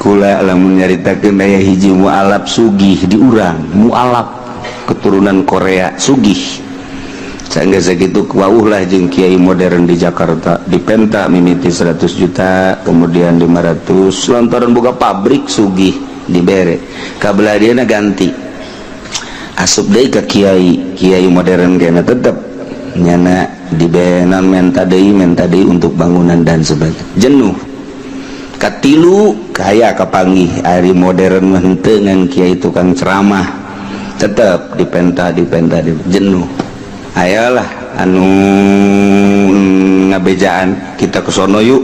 Kula lamun nyaritakeun aya hiji mualaf sugih di urang, mualaf keturunan Korea sugih. Sangga sakitu wauh lah jeung kiai modern di Jakarta, dipenta mimiti 100 juta, kemudian 500, lantaran buka pabrik sugih dibere. Kabelah dieuna ganti. Asup deui ka kiai, kiai modern kena tetep nyana dibenan menta deui untuk bangunan dan sebagainya. Jenuh. Katilu kaya kapanggih ari modern mah henteu ngan kiai tukang ceramah tetep dipenta dipenta di jenuh. Ayalah anu ngabejaan kita ke sono yuk,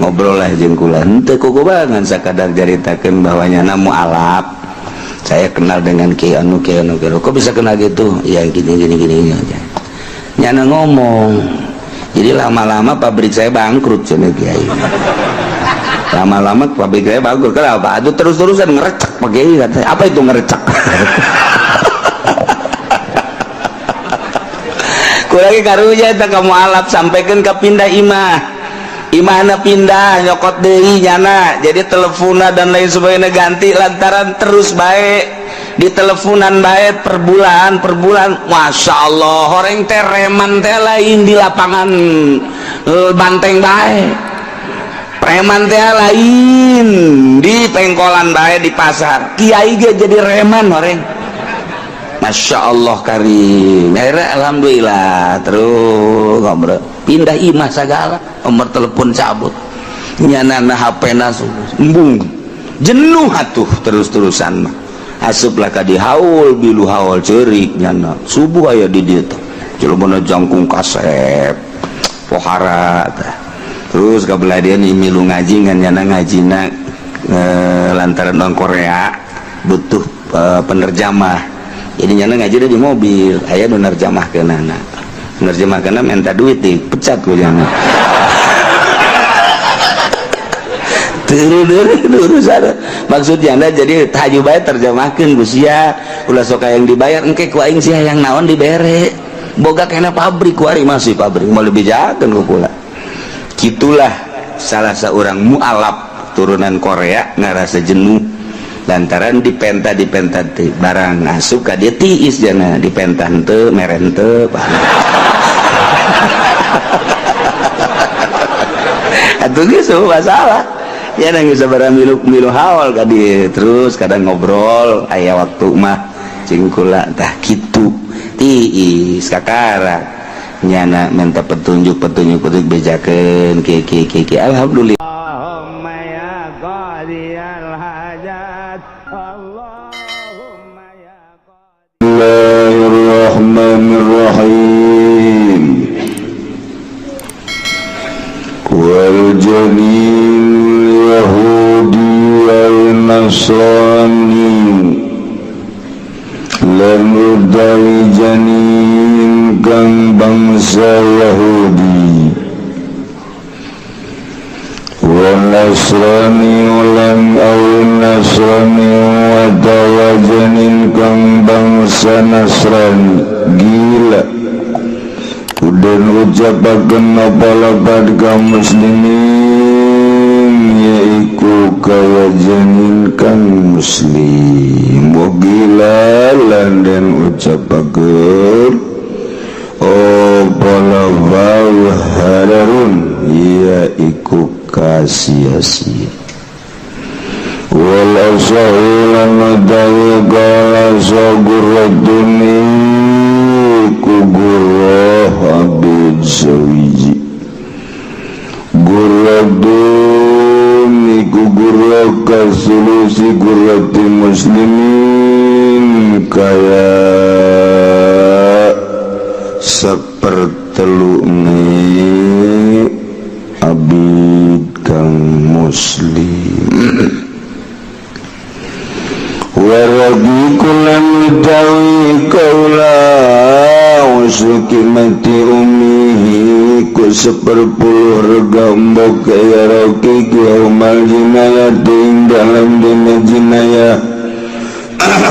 ngobrol lah jeung kula henteu kukubangan sakadar caritakeun bahwa nyana mualaf, saya kenal dengan kiai anu kiai anu kiai. Kok bisa kenal gitu ya, gini gini gini aja nyana ngomong. Jadi lama-lama pabrik saya bangkrut cenah kiai, lama-lama pabrik saya bangkrut. Kenapa? Aduh, terus-terusan ngerecek Pak Kiai katanya. Apa itu ngerecek? Kurang karunya eta ka mualaf sampaikan ke pindah imah, imahna pindah nyokot deui nyana, jadi teleponna dan lain sebagainya ganti lantaran terus baik di teleponan baik per bulan per bulan. Masya Allah, horeng teh reman teh lain di lapangan banteng baik, preman teh lain di pengkolan baik, di pasar kiai ge jadi reman horeng. Masya Allah karim. Akhirnya alhamdulillah terus ngobrol pindah imah segala, nomor telepon cabut, nyana HP nasu embung jenuh atuh terus-terusan mah. Asuplah ka di haul bilu haul ceurik nyana subuh aya di dieu teh jelema jangkung kasep pohara tah. Terus kabelah dia nih milu ngaji ngan nyana ngajina lantaran orang Korea butuh penerjamah, jadi nyana ngaji di mobil aya nu nerjemahkeunana, nerjemahkeunana minta duit dipecat ku nyana. Maksudnya jadi haju bae terjemahkeun ku sia, ulah sok yang dibayar engke ku aing sia yang naon dibere boga kena pabrik kuari masih pabrik mau lebih jakeun ku kula. Gitulah salah seorang mualaf turunan Korea ngarasa jenuh lantaran dipenta dipenta teh barang asup ka dia tiis jana dipenta henteu mere henteu. Atuh geus masalah ya nang geus sabaraha milu milu haul ka dieu terus kadang ngobrol aya waktu mah cing kula tah kitu tiis kakara nyana minta petunjuk petunjuk petunjuk bejakeun ki ki ki ki alhamdulillah. Allahumma ya qadiyal hajat, Allahumma ya Bismillahirrahmanirrahim. Wal janin yahudi wal nasrani lan utawi janin kang bangsa Yahudi wal nasrani lan aw nasrani wa janin kang bangsa Nasrani gila udan ucapaken apa lapad kaum muslimin yaiku kaya janin kang muslim wa gila lan den ucapaken apa lafal hadarun yaiku kasia-sia wal asahu lan utawi kala saguratun iku gurah abid sawiji guratun iku gurah kasulusi gurati muslimin kaya sepertelu ni abid kang muslim. Waragi kulam utawi kaula usukimati umihi ku seperpuluh rega mbok kaya roki yaumal jinayati ing dalam dina jinayah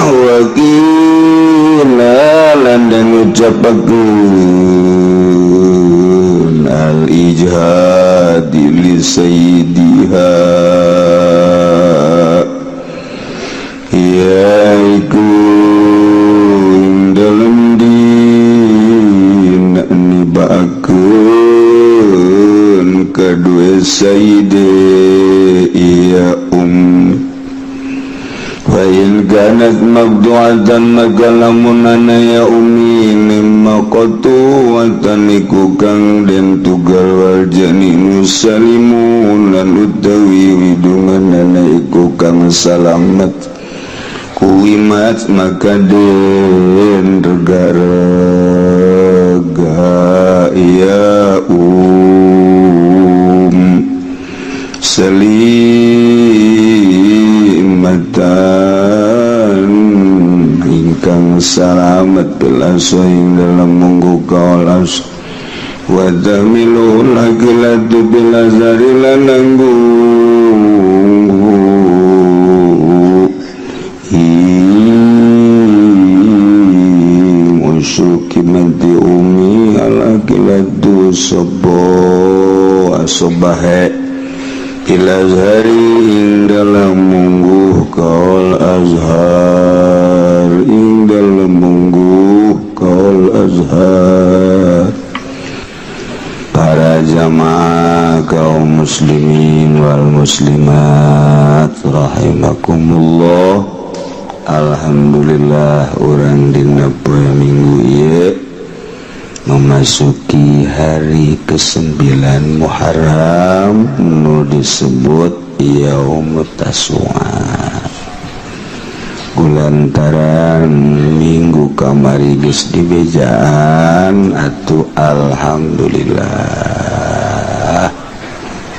wakila lan den ucapakeun al ijhadi li sayyidiha. Sayyide iya Fa in kanat maqtu'atan, maka lamun ya umi maqtu'atan iku kang den tugal, wal janinu salimun, lan utawi widunganana iku kang salamet, quwimat, maka den rega-rega ya salimatan ingkang salamet, bil ing dalam munggu kaolas, wa tamilu lakilatu bil azari lan nanggung ing usyukimati umi alakilatu sobo asobahe ilazhari ing dalam mungguh kaul azhar, ing dalam mungguh kaul azhar. Para jamaah kaum muslimin wal muslimat rahimakumullah, alhamdulillah urang dina poe Minggu ieu memasuki hari ke-9 Muharram nu disebut Yaum Tasu'a, kulantaran minggu kamari geus dibejaan atuh alhamdulillah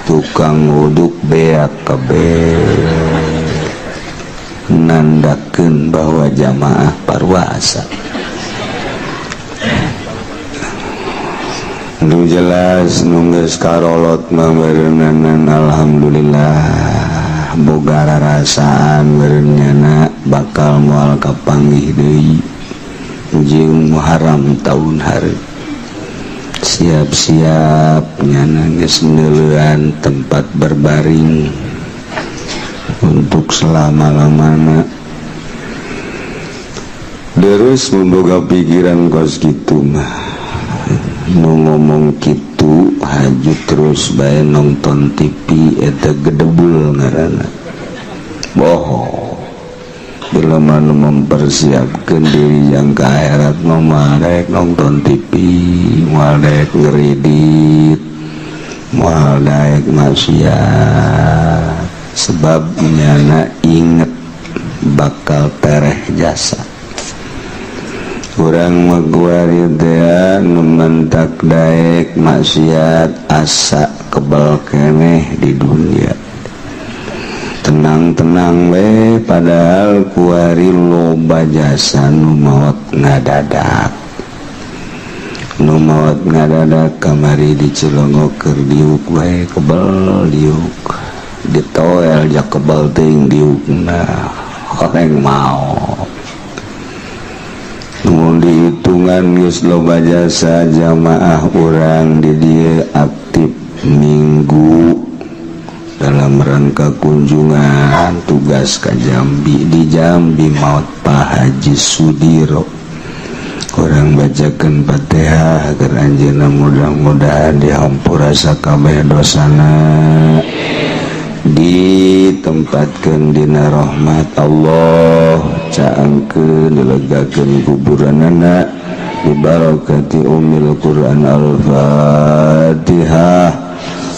tukang wuduk beak kabeh, nandakeun bahwa jamaah parwasa. Nu jelas nu geus karolot mah beureunana alhamdulillah boga rarasaan beureunana bakal moal kapanggih deui jeung Muharram taun hareup. Siap-siap nyana geus neuleuan tempat berbaring untuk selama-lamana. Terus memboga pikiran kos kitu mah, nu ngomong kitu haju terus bae nonton TV eta gedebul ngaranna bohong. Bila mana mempersiapkan diri yang ke akhirat mah daek nonton TV, moal daek ngeridit, moal daek maksiat, sebab nyana inget bakal tereh jasa. Urang maguari teh nu mentak daek maksiat asa kebal keneh di dunia, tenang-tenang we, padahal kuari loba jasa nu maot ngadadak, nu maot ngadadak kamari di Cilongok keur diuk wae kebal diuk, ditoel ja kebal teuing diukna horeng maot. Mun dihitungan geus loba jasa jamaah urang di dieu aktif minggu dalam rangka kunjungan tugas ka Jambi, di Jambi maot Pak Haji Sudiro. Urang bacakeun Fatihah agar anjeunna mudah-mudahan dihampura sakabeh dosana, ditempatkeun dina rahmat Allah, caangkeun dilegakeun kuburanana bibarakati umil Quran. Al-Fatihah.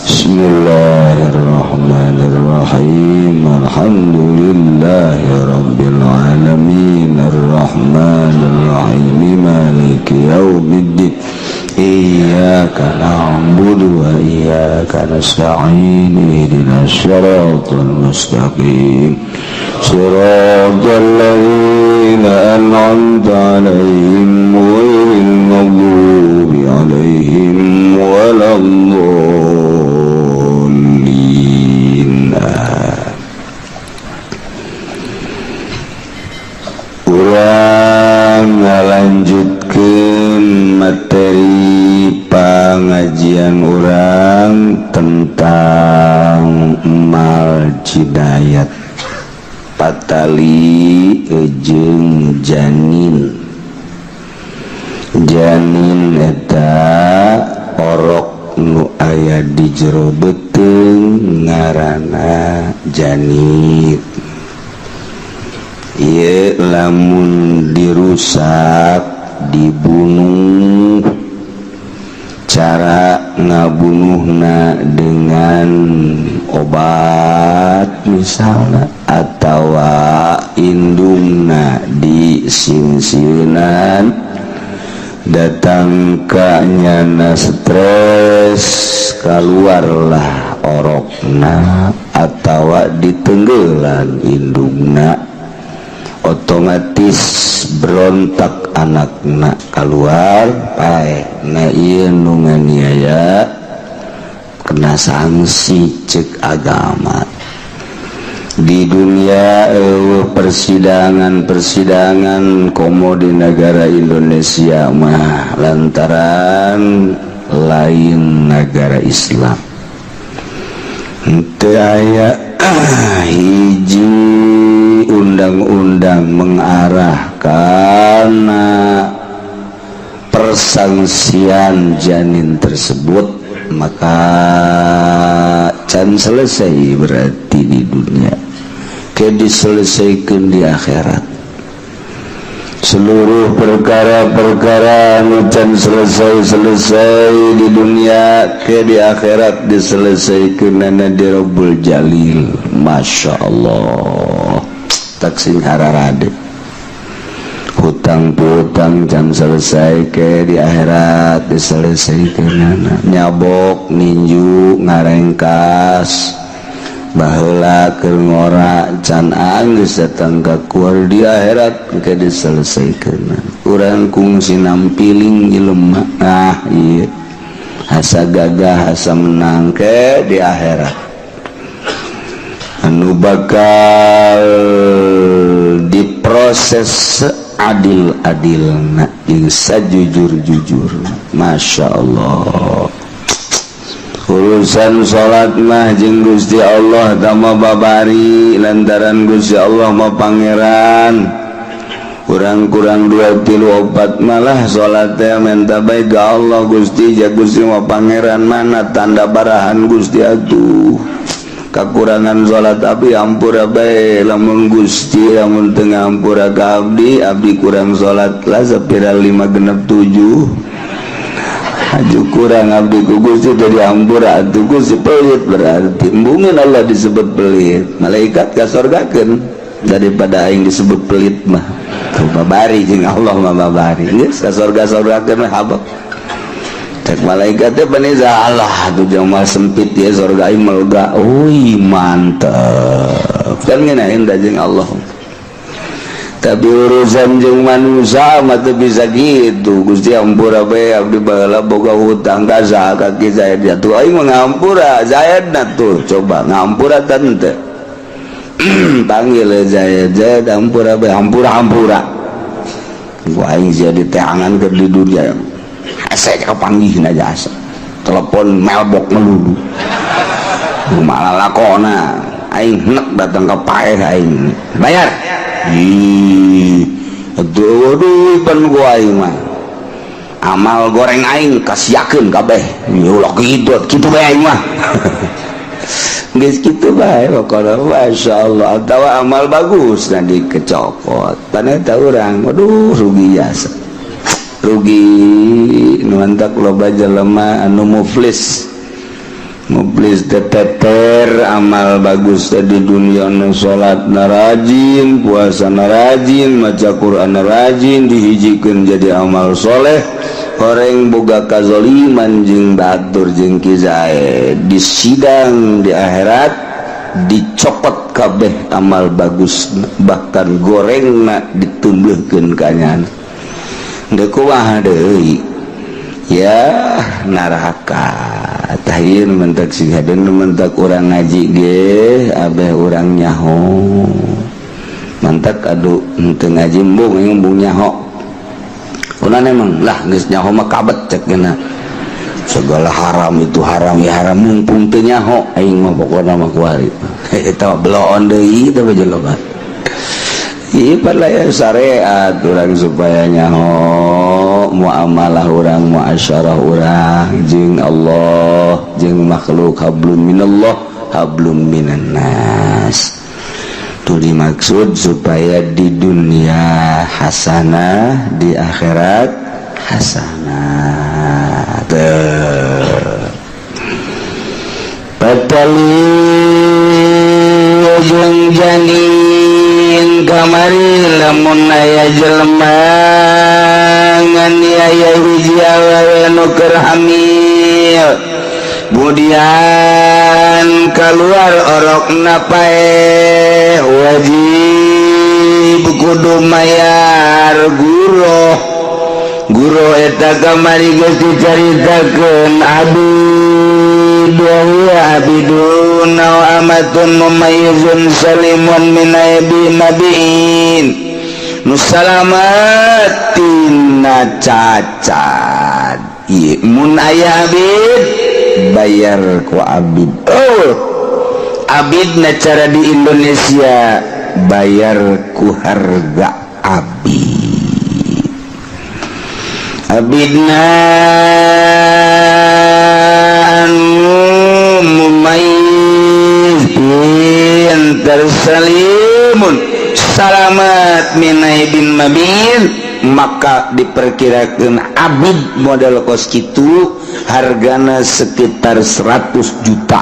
Bismillahirrahmanirrahim. Alhamdulillahi rabbil alamin, arrahmanirrahim, maliki yaumiddin, iyyaka na'budu wa iyyaka nasta'in, ihdinas siratal mustaqim, siratal ladzina an'amta 'alaihim ghairil maghdubi 'alaihim waladdallin. Urang ngalanjutkeun materi pengajian urang tentang mal jinayat patali jeung janin. Janin eta orok nu aya di jero beuteung. Ngaranna janin. Ieu lamun dirusak, dibunuh, cara ngabunuhna dengan obat misalnya atau indungna disingsieunan, datang ka nyana stres, keluarlah orokna, atau ditenggelan indungna, otomatis berontak anakna, keluar paeh. Nah, ieu nu nganiaya kena sanksi cek agama. Di dunia persidangan-persidangan, komo di negara Indonesia mah, lantaran lain negara Islam, henteu aya hiji undang-undang mengarah karena persangsian janin tersebut, maka can selesai berarti di dunia, ke diselesaikan di akhirat. Seluruh perkara-perkara anu can selesai-selesai di dunia, ke di akhirat diselesaikan nana di Rabbul Jalil. Masya Allah, tak sing hararade. Hutang piutang can selesai, ke di akhirat diselesaikan nana. Nyabok, ninju, ngarengkas baheula keur ngora, can anggeus datang ka kuar, di akhirat ke diselesaikan. Urang kungsi nampiling jelema, ah iya, asa gagah, asa menang, ke di akhirat anu bakal diproses seadil-adilna jeung sajujur-jujur. Masya Allah, urusan salat mah jeung Gusti Allah tama babari, lantaran Gusti Allah mah pangeran. Kurang-kurang dua tilu opat malah salat teh minta baik ke Allah. Gusti, ja Gusti mah pangeran, mana tanda barahan Gusti atuh kekurangan salat abdi, ampura bae. Lamun Gusti lamun teu ngampura ka abdi, abdi kurang salat lah sapira lima genep tujuh, aju kurang abdi ku Gusti jadi ampura atuh. Gusti pelit berarti, embungin Allah disebut pelit, malaikat kasorgakeun daripada aing disebut pelit mah. Tuh babari jeung Allah mah, babari geus ka sorga-sorgakeun mah habak. Cek malaikat teh bani Allah tuh mah sempit ya sorga aing melega. Wih, mantep kan ngeunaheun da jeung Allah. Tapi urusan jeung manusia mah teu bisa gitu. Gusti, ampura bae, abdi baheula boga hutang ka saha, ka Ki Zaid. Atuh aing mah ngampura Zaid na tuh, coba ngampura teu? Panggil Zaid. Zaid, ampura bae, ampura, ampura. Gua aing jadi teangan keur di dunia hese kapanggih aja asa telepon mailbox melulu, malah lakona aing nek datang ke paeh aing bayar. Ih, aduh, aduh, pan gua aing mah amal goreng aing kasiakeun kabeh. Ulah kitu kitu bae, aing mah geus kitu bae pokona. Masya Allah, atawa amal bagus nah dikecokot pan eta urang. Waduh, rugi jasa, rugi. Nu mantak loba jelema anu muflis, muflis teteter amal bagus teh di dunia, nu salat na rajin, puasa na rajin, maca Quran na rajin, dihijikeun jadi amal soleh. Horeng boga kazoliman jeung batur jeung Ki Zaid, di sidang di akhirat dicopot kabeh amal bagus, bahkan gorengna ditumbuhkeun ka nyana. Deuk kumaha deui ya, neraka. Tah ieu nu mentak sing hadeun, nu mentak urang ngaji ge abeh urang nyaho. Mantak aduh, henteu ngaji embung embung nyaho. Kunaon emang lah, geus nyaho mah kabet cek geuna segala haram itu haram ya haram, mumpung teu nyaho aing mah pokona mah kuari eta bloon deui teh jelema. Ieu ya syariat urang supaya nyaho muamalah urang, muasyarah urang jeung Allah, jeung makhluk, hablum minallah. Hablum minannas itu dimaksud supaya di dunia hasanah, di akhirat hasanah. Tuh. Patali jeung janin kamari, lamun aya jelema nganiaya hiji awewe nu keur hamil, kemudian keluar orokna paeh, wajib kudu mayar guroh. Guroh eta kamari geus dicaritakeun, abid wa huwa abidun aw amatun mumayyizun salimun min aibi mabiin, nu salamat tina cacat. Ieu mun aya abid, bayar ku abid. Oh, abid na cara di Indonesia bayar ku harga abid. Abidna anu mumayyiz, pinter, salimun, salamat min aibin mabin, maka diperkirakan abid model kos kitu hargana sekitar 100 juta.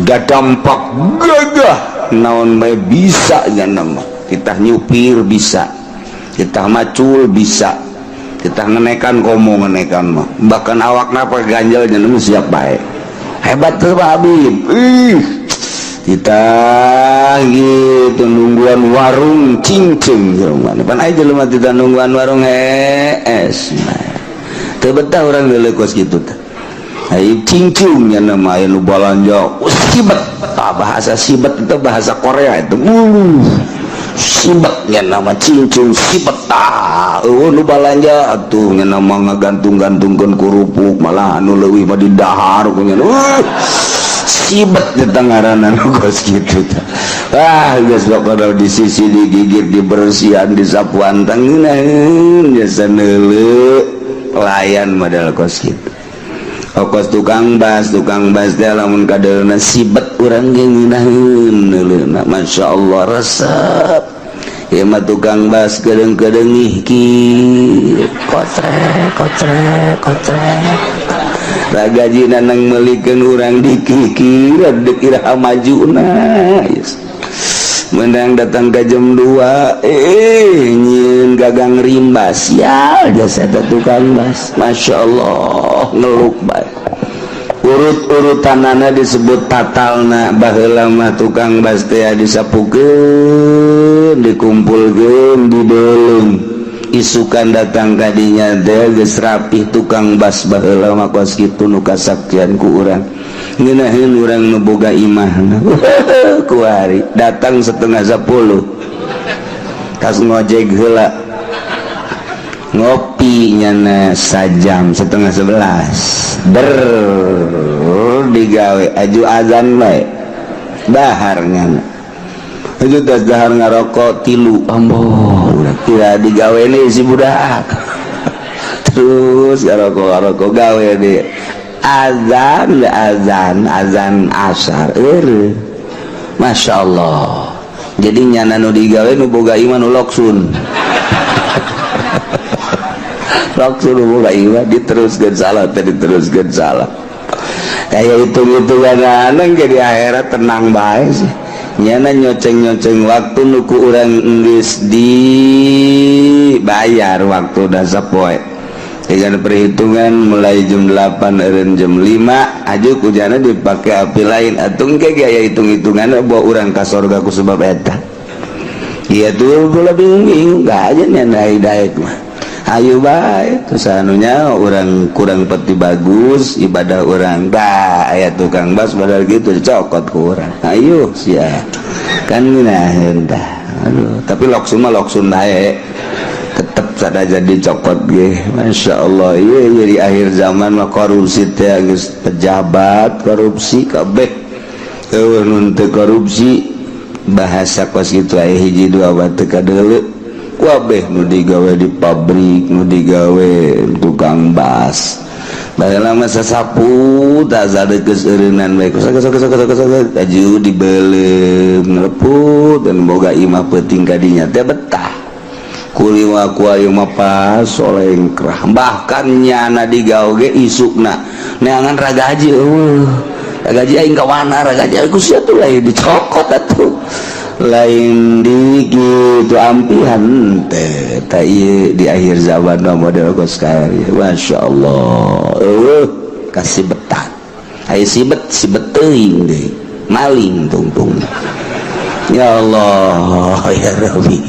Gak dampak gagah, naon bae bisa nya nama. Kita nyupir bisa, kita macul bisa, kita ngenekan, komo ngenekan mah bahkan awak napa ganjel nya siap bae. Hebat tuh Pak Habib. Ih, kita gitu nungguan warung cincin jelema pan aya jelema tidak nungguan warung hees. Teu betah urang deuleu kos kitu teh. Ai cincung nya nama aya nu balanja. Oh, sibet. Tah, bahasa sibet itu bahasa Korea itu. Sibet nya nama cincung sibet. Tah, eueuh nu balanja atuh nya nama ngagantung-gantungkeun kerupuk, malah anu leuwih mah didahar ku nya. Sibet di ngaranna nu kos kitu tah. Ah, geus pokona di sisi digigit, dibersihan, disapuan, tangeunaheun jasa neuleu pelayan model kos kitu. Kos tukang bas, tukang bas teh lamun kadeulna sibet, urang ge ngeunaheun neuleuna, Masya Allah, resep. Ieu mah tukang bas kedeung-kedeung ki kotrek kotrek kotrek. Ragajina nang meulikeun urang dikikir dek iraha majuna. Yes. Menang datang ke jam 2, eh, nyieun gagang rimba sial jasa eta tukang bas. Masya Allah, ngeluk bae urut-urutanana disebut tatalna. Baheula mah tukang bas teh disapukeun, dikumpulkeun, dideulung, isukan datang kadinya teh geus rapih. Tukang bas baheula mah kos kitu nu kasaktian ku urang, ngeunaheun urang nu boga imahna. Kuari datang 9.30, kas ngojek heula, ngopi nyana sajam, 10.30 ber digawe, aju azan bae dahar nyana, aju tas dahar ngarokok tilu, amboh udah tidak digawe nih si budak. Terus ngarokok ngarokok, gawe deh, azan azan azan asar. Masya Allah, jadi nyana nu digawe nu boga imah nu loksun loksun, nu boga imah diteruskeun salah teh, diteruskeun salah, kayak hitung-hitungan aneh. Jadi akhirat tenang bae sih nyana, nyoceng-nyoceng waktu nu ku urang geus dibayar waktu dasar poe dengan perhitungan mulai jam 8 eureun jam 5 aja kujana dipakai api lain atau engke gaya hitung-hitungan bawa urang ka sorga ku sebab eta. Iya tuh, gula bingung-bingung gak aja nya daek mah. Ayo bae terus anunya orang kurang peti bagus ibadah orang dah, aya tukang bas padahal gitu dicokot ku urang, ayo sia kan nah dah. Aduh, tapi loksun mah loksun bae tetep sada jadi cokot ge. Masya Allah, iya, jadi akhir zaman mah korupsi teh geus pejabat korupsi kabeh, eueuh nu teu korupsi. Bahasa kos kitu aya hiji dua batu kadeuleu, kabeh nu digawe di pabrik, nu digawe tukang bas. Baheula mah sasapu tak geus eureunnan bae, sok sok sok sok sok aju dibeuleum ngeleput dan boga imah peuting kadinya teh betah. Kuliwa ku ayeuna mah pas solengkrah, bahkan nyana digawe ge isukna neangan ragaji, eueuh ragaji aing ka mana, ragaji ku sia tuh lain dicokot atuh, lain di gitu ampihan teh. Ta ieu di akhir zaman mah model kos kieu, Masya Allah, eueuh kasih betah aya sibet sibet teuing deui maling tungtung. Ya Allah ya Rabbi.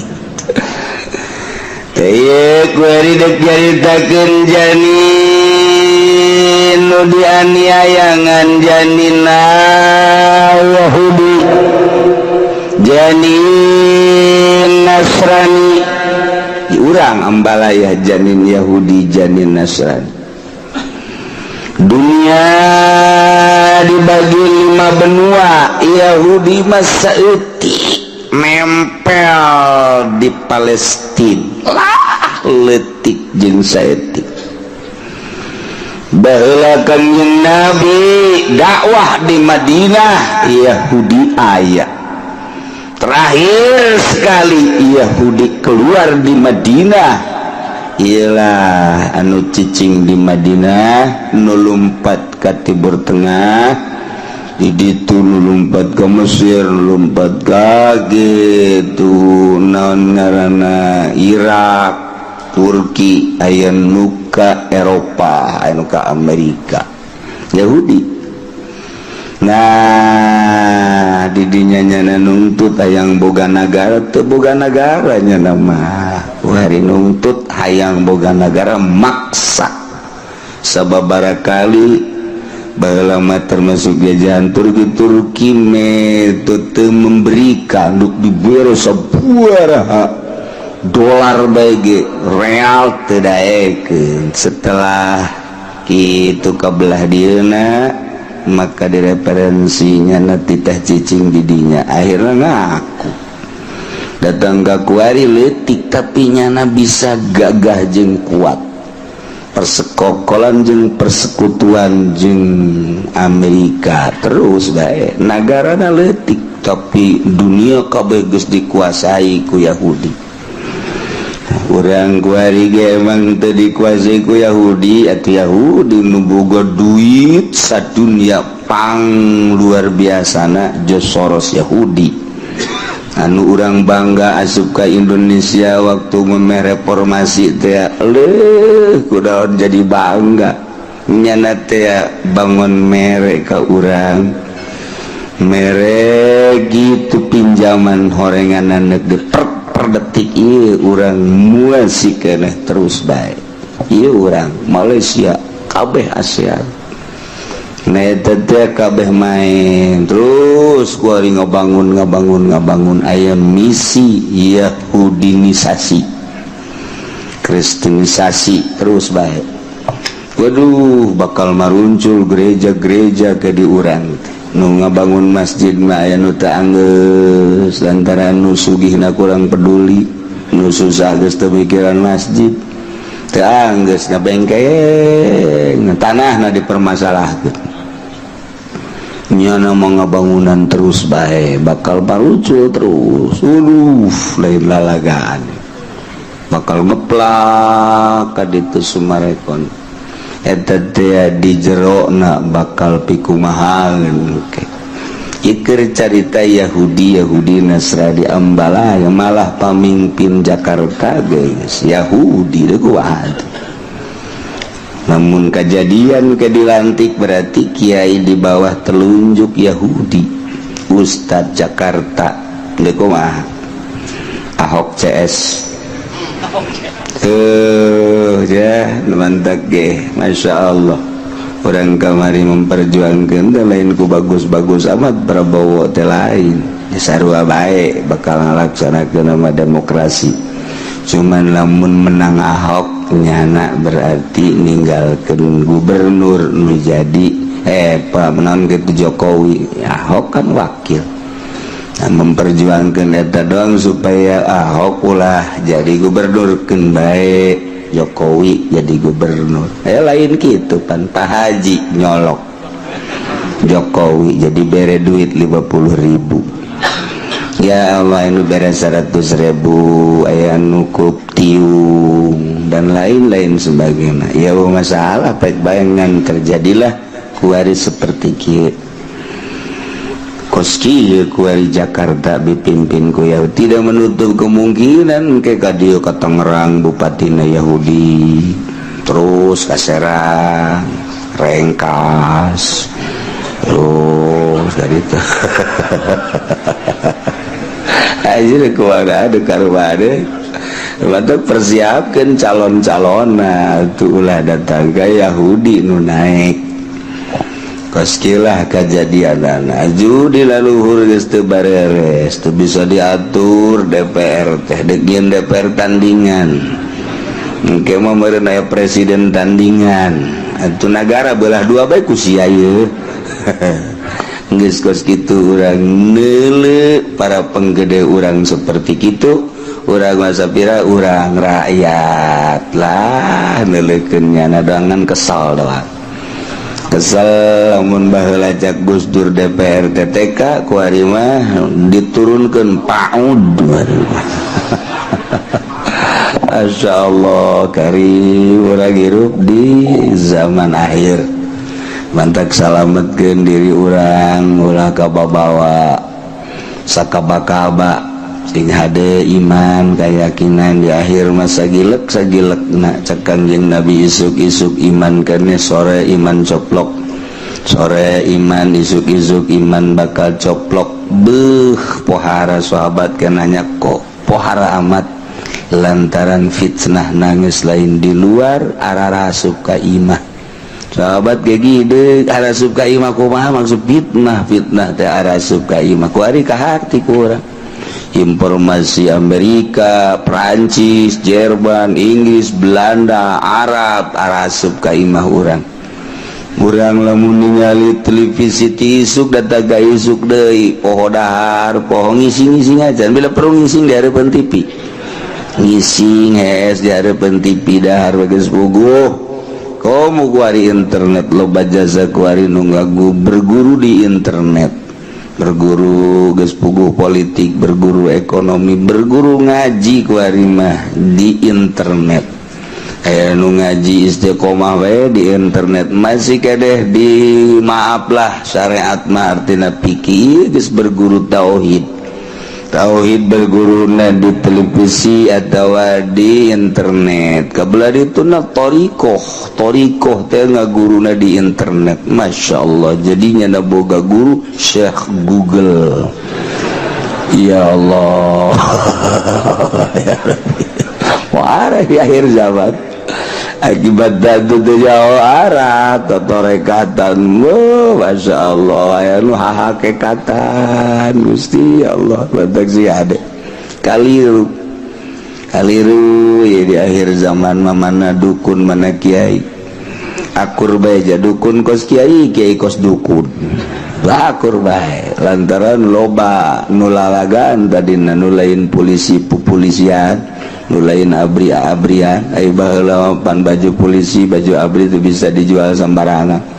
Teh ieu kuari dek nyaritakeun janin nu dianiayangan, janina Yahudi, janin Nasrani. Di urang Ambalaya janin Yahudi, janin Nasrani. Dunia dibagi lima benua. Yahudi mah saeutik nempel di Palestina lah, leutik jeung saeutik. Baheula Kanjeng Nabi dakwah di Madinah, Yahudi aya. Terakhir sekali Yahudi keluar di Madinah ialah anu cicing di Madinah, nu lumpat ke Timur Tengah, di ditu nu lumpat ke Mesir, nu lumpat ka gitu naon ngaranna, Irak, Turki, aya nu ka Eropa, aya nu ka Amerika Yahudi. Nah, didinya nyana nuntut hayang boga nagara, teu boga nagara nyana mah. Hari nuntut hayang boga nagara maksa. Sababaraha kali baheula mah termasuk jajahan Turki. Turki metode memberikan untuk diberi sabaraha dolar bae ge real teu daekeun. Setelah kitu kabelah dieuna, maka direferensinya nanti teh cicing didinya, akhirnya ngaku datang ke kuari. Letik tapi nyana bisa gagah jeng kuat, persekokolan jeng persekutuan jeng Amerika terus baik. Negara letik tapi dunia kabeh geus dikuasai ku Yahudi. Urang kuari ge emang teu dikuasai ku Yahudi atau Yahudi nu boga duit sadunia pang luar biasana, George Soros Yahudi. Anu urang bangga asup ka Indonesia waktu memeh reformasi teh, leuh kudaon jadi bangga nyana teh bangun mere ka urang, mere gitu pinjaman horengan di per detik. Ieu urang muasi keneh terus bae. Ieu urang Malaysia kabeh ASEAN. Nah, eta teh kabeh main terus kuari ngabangun ngabangun ngabangun, aya misi Yahudinisasi, Kristenisasi terus bae. Waduh, bakal maruncul gereja-gereja ke di urang. Nu ngabangun masjid mah aya nu teu anggeus lantaran nu sugihna kurang peduli, nu susah geus teu mikiran masjid, teu anggeus ngabengkeng tanahna dipermasalahkeun. Nyana mau ngabangunan terus bae, bakal parucul terus. Waduh, lain lalagaan, bakal ngeplak ka ditu Summarecon eta teh di jerona bakal pikumahan. Iker carita Yahudi, Yahudi Nasrani Ambalaya, malah pamimpin Jakarta guys Yahudi deh kuat. Namun kejadian ke dilantik berarti kiai di bawah telunjuk Yahudi, Ustadz Jakarta deh kumaha. Ahok CS tuh ya mantap ge, Masya Allah. Orang kamari memperjuangkan teh lain ku bagus-bagus amat Prabowo teh, lain sarua bae bakal ngalaksanakeun nama demokrasi. Cuman lamun menang Ahok, nyana berarti ninggalkeun gubernur nu jadi Pak menon gitu Jokowi. Ahok kan wakil. Nah, memperjuangkan eta doang supaya Ahok ulah jadi gubernur, keun bae. Jokowi jadi gubernur. Eh, lain gitu pan. Pak Haji nyolok Jokowi, jadi bere duit 50.000. Ya Allah, anu bere 100.000, aya nukup tiung dan lain-lain sebagainya. Ya masalah baik bayangan terjadilah kuari seperti kieu, kos kieu kuari Jakarta dipimpin ku Yahudi. Tidak menutup kemungkinan ke ka dieu ka Tangerang bupatina Yahudi, terus ka Serang, Rengkas, terus dari itu aja kumaha ada karuade. Maka persiapkan calon-calon. Nah, tuh ulah datang ke Yahudi nu naik. Koskilah kejadian aju di laluhur geus teu bareres, teu bisa diatur. DPR teh deuk DPR tandingan, engke mah meureun aya presiden tandingan atuh. Nagara belah dua bae ku sia ieu. Geus kos kitu urang neuleu para penggede urang seperti kitu. Urang masa pira, urang rakyat lah neuleukeun nyana doangan kesal doang, kesel. Lamun baheula cak Gus Dur DPR TTK, kuari mah diturunkeun PAUD. Masya Allah karim, urang hirup di zaman akhir. Mantak salametkeun diri urang, ulah kababawa sakaba-kaba, sing hade iman keyakinan di akhir masa gilek sagilek. Nak cek Kanjeng Nabi, isuk-isuk iman kene, sore iman coplok, sore iman, isuk-isuk iman bakal coplok. Beuh, pohara sahabat kenanya kok pohara amat, lantaran fitnah nangis lain di luar, arah asup ka imah. Sahabat gegi deuk arasup ka imah kumaha maksud fitnah? Fitnah teh arasup ka imah. Kuari ka harti ku urang informasi Amerika, Prancis, Jerman, Inggris, Belanda, Arab arasup ka imah urang. Urang lamun ningali televisi ti isuk datang ka isuk deui, poho dahar, poho ngising-ngising aja. Bila perlu ngising di hadapan TV, ngising hees di hadapan TV, dahar geus puguh. Komo kuari internet loba jasa, kuari nu ngagu berguru di internet, berguru geus puguh politik, berguru ekonomi, berguru ngaji kuari mah di internet. Aya nu ngaji istiqomah we di internet, masih kedeh di maaflah syariat mah artina fikih. Geus berguru tauhid, tauhid berguruna di televisi atau di internet. Kabelah itu na torikoh, torikoh teh ngaguruna di internet. Masya Allah, jadinya na boga guru Syekh Google. Ya Allah ya Rabbi. Wah, di akhir zaman akibat datu teu jauh arah totorekatan. Wah, Masya Allah, aya nu hahakekatan. Gusti Allah, batak sih ade kaliru kaliru ya. Di akhir zaman mah mana dukun, mana kiai, akur bae ja. Dukun kos kiai, kiai kos dukun, akur bae, lantaran loba nu lalagan tadina nu lain polisi pupolisian, nu lain abri abrian. Ai baheula pan baju polisi, baju abri itu bisa dijual sembarangan.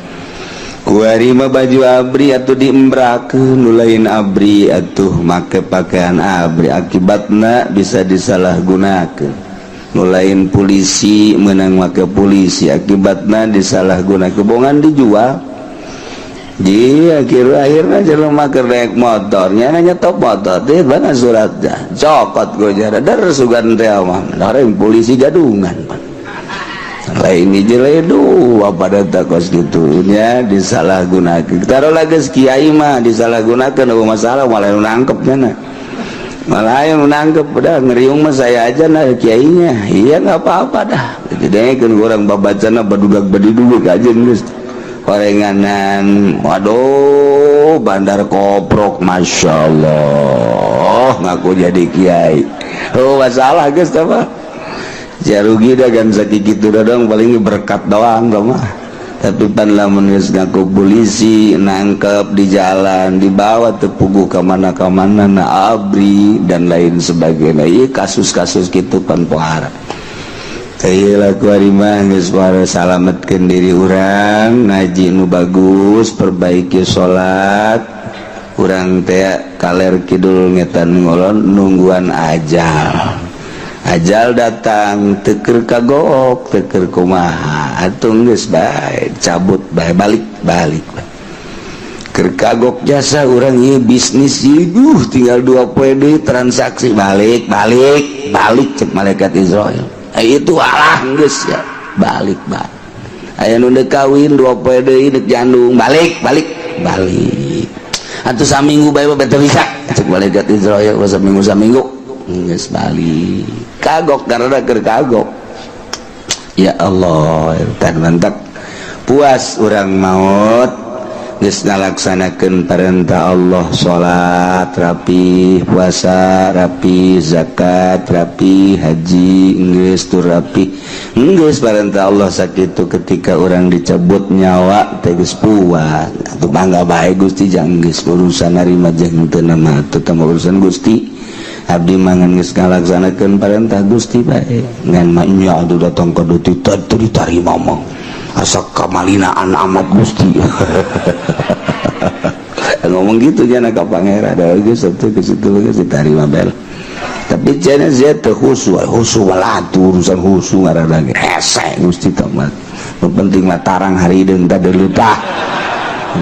Kuari mah baju abri atuh diembrakeun, nu lain abri atuh make pakaian abri, akibatna bisa disalahgunakeun. Nu lain polisi menang make polisi, akibatna disalahgunakeun, bongan dijual. Di akhir-akhirnya jelema keur naik motornya nanya top motor teh mana suratnya, cokot go jara der sugan teh mah orang polisi gadungan pan lain hiji lain dua pada takos gitu nya disalahgunakeun. Taruh lagi kiai mah disalahgunakeun eueuh masalah, malah nu nangkep nya, malah yang nangkep. Udah ngeriung mah saya aja nah kiainya. Iya, nggak apa-apa dah. Jadi kan orang babacana badudak badiduduk aja geus orenganan. Waduh, bandar koprok, Masya Allah, ngaku jadi kiai. Oh, masalah guys apa ya, rugi dah kan sakit gitu dong, paling berkat doang mah. Tapi pan lamun geus ngaku polisi, nangkep di jalan, dibawa tepuguh ke mana ke mana na abri dan lain sebagainya. Iya, kasus-kasus gitu pan pohara. Salametkeun diri urang, ngaji nu bagus, perbaiki salat urang teh, kaler kidul ngetan ngolon nungguan ajal. Ajal datang teu keur kagok, teu keur kumaha atuh, geus bae cabut bae, balik balik bae. Keur kagok jasa urang ieu bisnis ieu tinggal 2 poe deui transaksi, balik balik balik cek malaikat Izrail. Eh, itu alah geus ya, balik balik. Aya nu deuk kawin, 2 poe deui deuk jandung, balik balik balik atuh. Saminggu bae mah teu bisa cek malaikat Izrail, saminggu saminggu geus balik. Kagok karena keur kagok. Ya Allah, tan mantap puas urang maut geus ngalaksanakeun perintah Allah, salat rapi, puasa rapi, zakat rapi, haji geus tur rapi, geus perintah Allah sakitu. Ketika orang dicabut nyawa teh geus puas atuh, bangga bae Gusti, jang geus urusan narima jeung teu nama atuh tambah urusan Gusti, abdi mangan geus ngalaksanakeun perintah Gusti bae. Ngan mah nya atuh datang ka duti teu ditarima mah asa kamalinaan amat Gusti, ngomong gitu jangan ka pangeran da geus atuh ke situ geus ditarima bel. Tapi cenah sia teu khusu khusu walatu urusan khusu ngaranna ge hese Gusti teh mah. Nu penting mah tarang harideung teh deulutah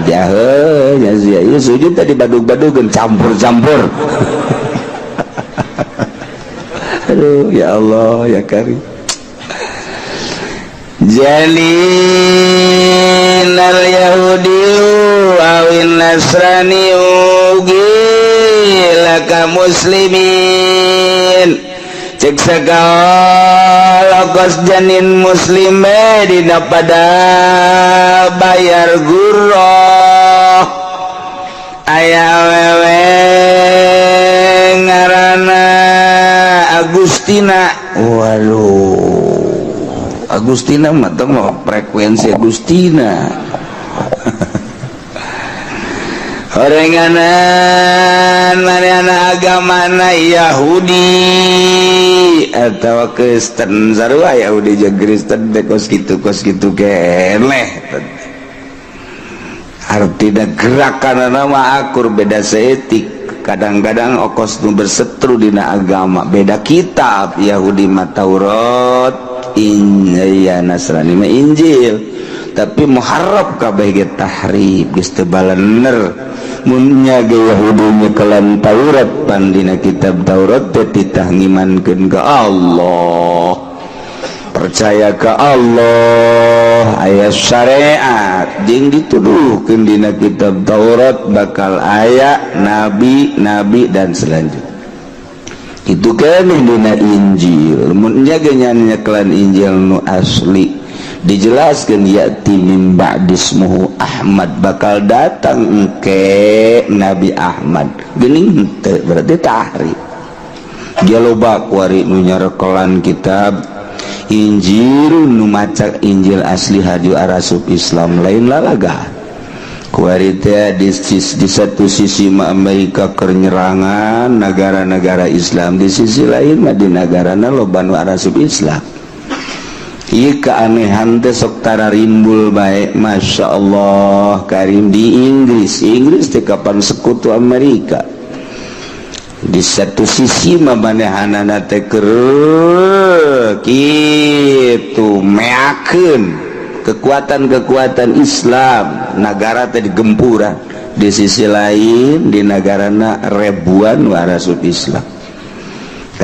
jahe nya sia ieu sujud tadi badug-badugeun, campur-campur. Aduh, ya Allah ya Karim. Jalin al Yahudi awin Nasrani laka muslimin cek segala kos janin muslim dina pada bayar gurroh. Aya awewe ngaranna Agustina. Waduh, Agustina mah tong mah frekuensi Agustina horenganan manehna agamana Yahudi atau Kristen, sarua Yahudi jeung Kristen teh kos kitu, kos kitu keneh. Artina gerakan nama akur, beda seetik. Kadang-kadang okos nu bersetru dina agama, beda kitab. Yahudi mah Taurat, in ya Nasrani mah Injil, tapi muharraf kabeh ge, tahrif geus teu balener. Mun nya ge Yahudi nyekelan Taurat, pan dina kitab Taurat teh titah ngimankeun ka Allah, percaya ke Allah, aya syariat, jeung dituduhkeun dina kitab Taurat bakal aya nabi nabi dan selanjutnya. Itu kan dina Injil, mun nya ge nyekelan Injil nu asli, dijelaskan ya'ti min ba'dismuhu Ahmad, bakal datang engke Nabi Ahmad, geuning henteu, berarti tahrif. Dia loba kuari nu nyarekelan kitab Injil, nu maca Injil asli haju arasup Islam, lain lalaga kuari teh. Di satu sisi mah Amerika keur nyerangan negara-negara Islam, di sisi lain mah di negarana loba nu arasup Islam. Ieu keanehan teh sok tararimbul bae. Masya Allah Karim, di Inggris, Inggris teh kapan sekutu Amerika. Di satu sisi mah manehanana teh keur kitu meakeun kekuatan-kekuatan Islam, negara teh digempuran, di sisi lain di negarana ribuan warasub Islam.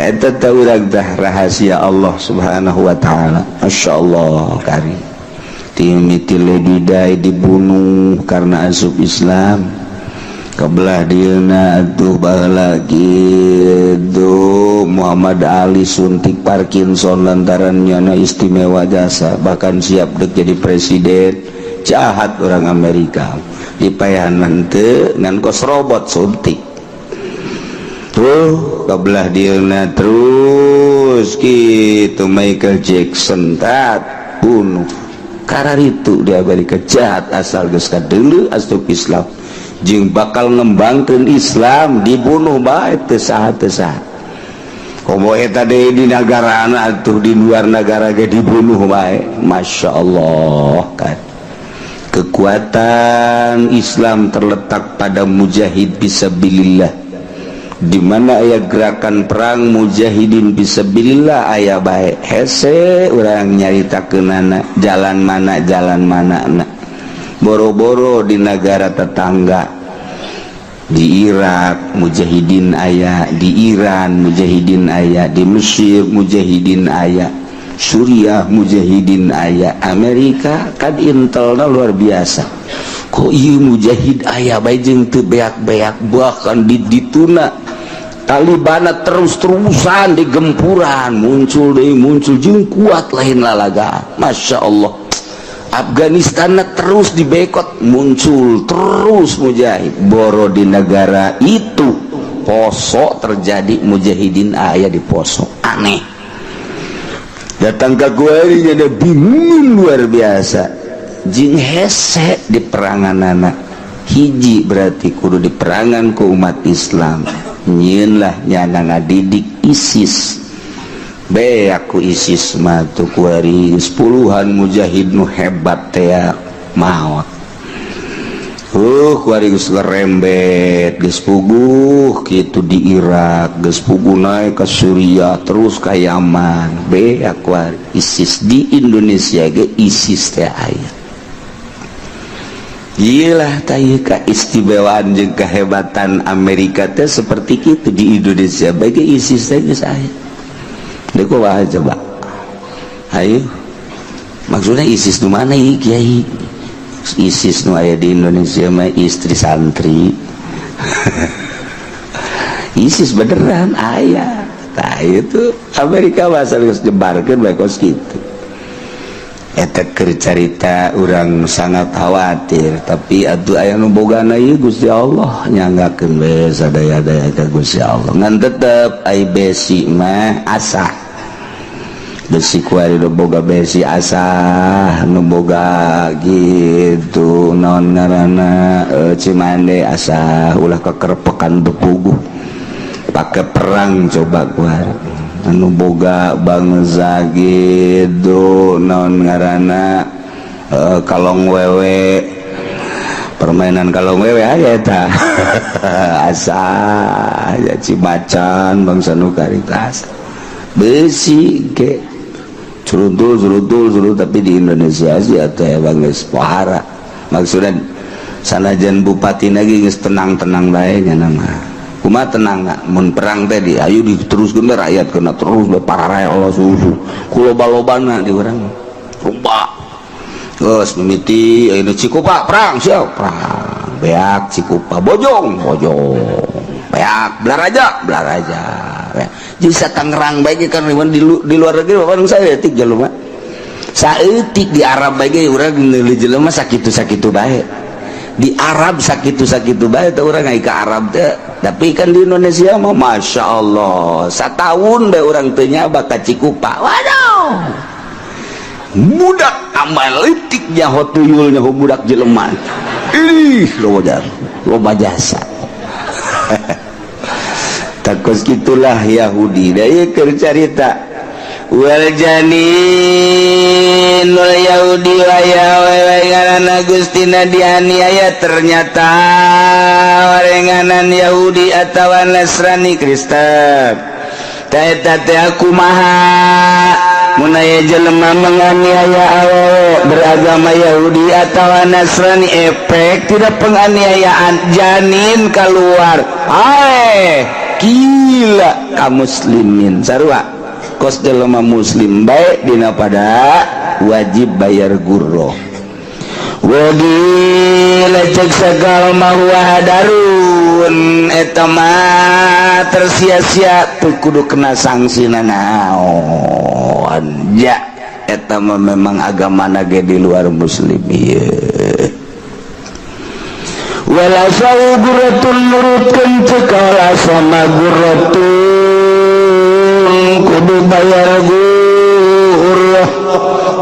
Eta teh urang tah rahasia Allah Subhanahu wa taala. Masya Allah Karim, Timothy Lady Di dibunuh karena asup Islam. Kebelah dieuna atuh baheula gitu Muhammad Ali suntik Parkinson lantaran nyana istimewa jasa, bahkan siap dek jadi presiden. Jahat orang Amerika, dipayahan henteu ngan kos robot suntik tuh. Kebelah dieuna terus gitu Michael Jackson tat bunuh karena itu di Amerika. Jahat, asal geus kadeuleu asup Islam jeung bakal ngembangkeun Islam dibunuh bae teu saha teu saha. Komo eta deui di negara atuh, di luar negara ge dibunuh bae. Masya Allah kan, kekuatan Islam terletak pada mujahid fisabilillah. Di mana aya gerakan perang mujahidin fisabilillah, aya bae. Hese urang nyaritakeunana jalan mana, jalan mana na. Boro-boro di negara tetangga, di Irak mujahidin aya, di Iran mujahidin aya, di Mesir mujahidin aya, Suriah mujahidin aya. Amerika kan intelna luar biasa kok. Iya, mujahid aya bae jeung teu beak-beak. Bahkan di dituna Taliban terus-terusan di gempuran, muncul deui, muncul jeung kuat, lain lalaga. Masya Allah, Afghanistan terus dibekot, muncul terus mujahid. Boro di negara itu, Poso terjadi, mujahidin aya di Poso. Aneh, datang ke gue jadi bingung luar biasa. Jing hese di perangan anak hiji, berarti kudu di perangan ke umat Islam. Nyieun lah nyana ngadidik ISIS. Be aku ISIS mah tuh kuari puluhan mujahid nu hebat teh maot. Kuari geus ngerembet, geus puguh kitu di Irak, geus puguh naik ke Suriah, terus ke Yaman. Be aku ISIS di Indonesia ge ISIS teh aya. Gila keistimewaan jeung kehebatan Amerika teh seperti itu. Di Indonesia bagi ISIS teh geus aya. Deuk kumaha coba? Ayo, maksudnya ISIS nu mana ieu, Kiai? ISIS nu aya di Indonesia mah istri santri. ISIS beneran aya. Tah, itu Amerika bahasa geus jebarkeun bae kos kitu. Eta keur carita, urang sangat khawatir, tapi atuh aya nu bogana ieu Gusti Allah, nyanggakeun we sadaya-daya ka Gusti Allah. Ngan tetep ai besi mah asah besi. Kuari nu boga besi asah, nu boga gitu naon ngaranna, Cimande asah, ulah kekerpekan bepuguh pakai perang. Coba kuari anu boga bangsa gitu naon ngaranna, kalong wewe, permainan kalong wewe aya eta asa ya, Cimacan bangsa nu karitas besi ke cerutul cerutul cerutul. Tapi di Indonesia sih atau emang geus pohara, maksudnya sanajan bupati lagi geus tenang-tenang bae nya nama. Kumaha tenang nggak mun perang teh di ayo diteruskeun bae, rakyat kena terus bae pararae Allah susu ku loba-lobana di urang loba. Geus mimiti ayeuna Cikupa perang, siap perang, beak Cikupa, Bojong, Bojong beak, Balaraja, Balaraja beak. Jadi Tangerang bae kan di luar negeri bapak saya etik jelema saeutik. Di Arab bae urang meuli jelema sakitu-sakitu bae. Di Arab sakitu-sakitu bae teh urang ai ka Arab teh. Tapi kan di Indonesia mah Masya Allah, satahun bae urang teu nyaba ka Cikupa, waduh, budak amal leutik, nyaho tuyul, nyaho budak jelema ih, loba loba jasa. Takos gitulah Yahudi. Da ieu keur carita wal janinul Yahudi wa ya ngaranna Gustina dianiaya. Ternyata warenganan Yahudi atawa Nasrani Kristen teh teh kumaha mun aya jelema menganiaya awewe beragama Yahudi atau Nasrani, efek tidak penganiayaan janin keluar. Ae gila ka muslimin, sarua kos jelema muslim baik dina pada wajib bayar gurroh. Wagi lecek segala huwa hadarun, eta mah tersia-sia tuh, kudu kena sanksi nanaon ja. Eta mah memang agama ge di luar muslim ieu. Wala sau gurratun, nurutkeun cekala sama gurratun, kudu bayar gurrah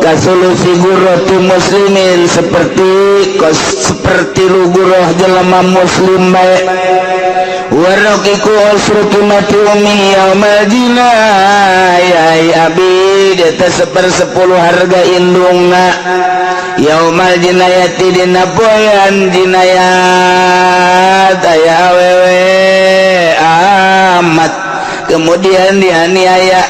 kasolusi gurrati muslimin, seperti kos seperti lu gurrah jelema muslim bae. Warraqiqu usru qimati ummi yaumal jinayah abid eta 1/10 harga indungna yaumal jinayati dina poean jinayat aya awewe amat kemudian dianiaya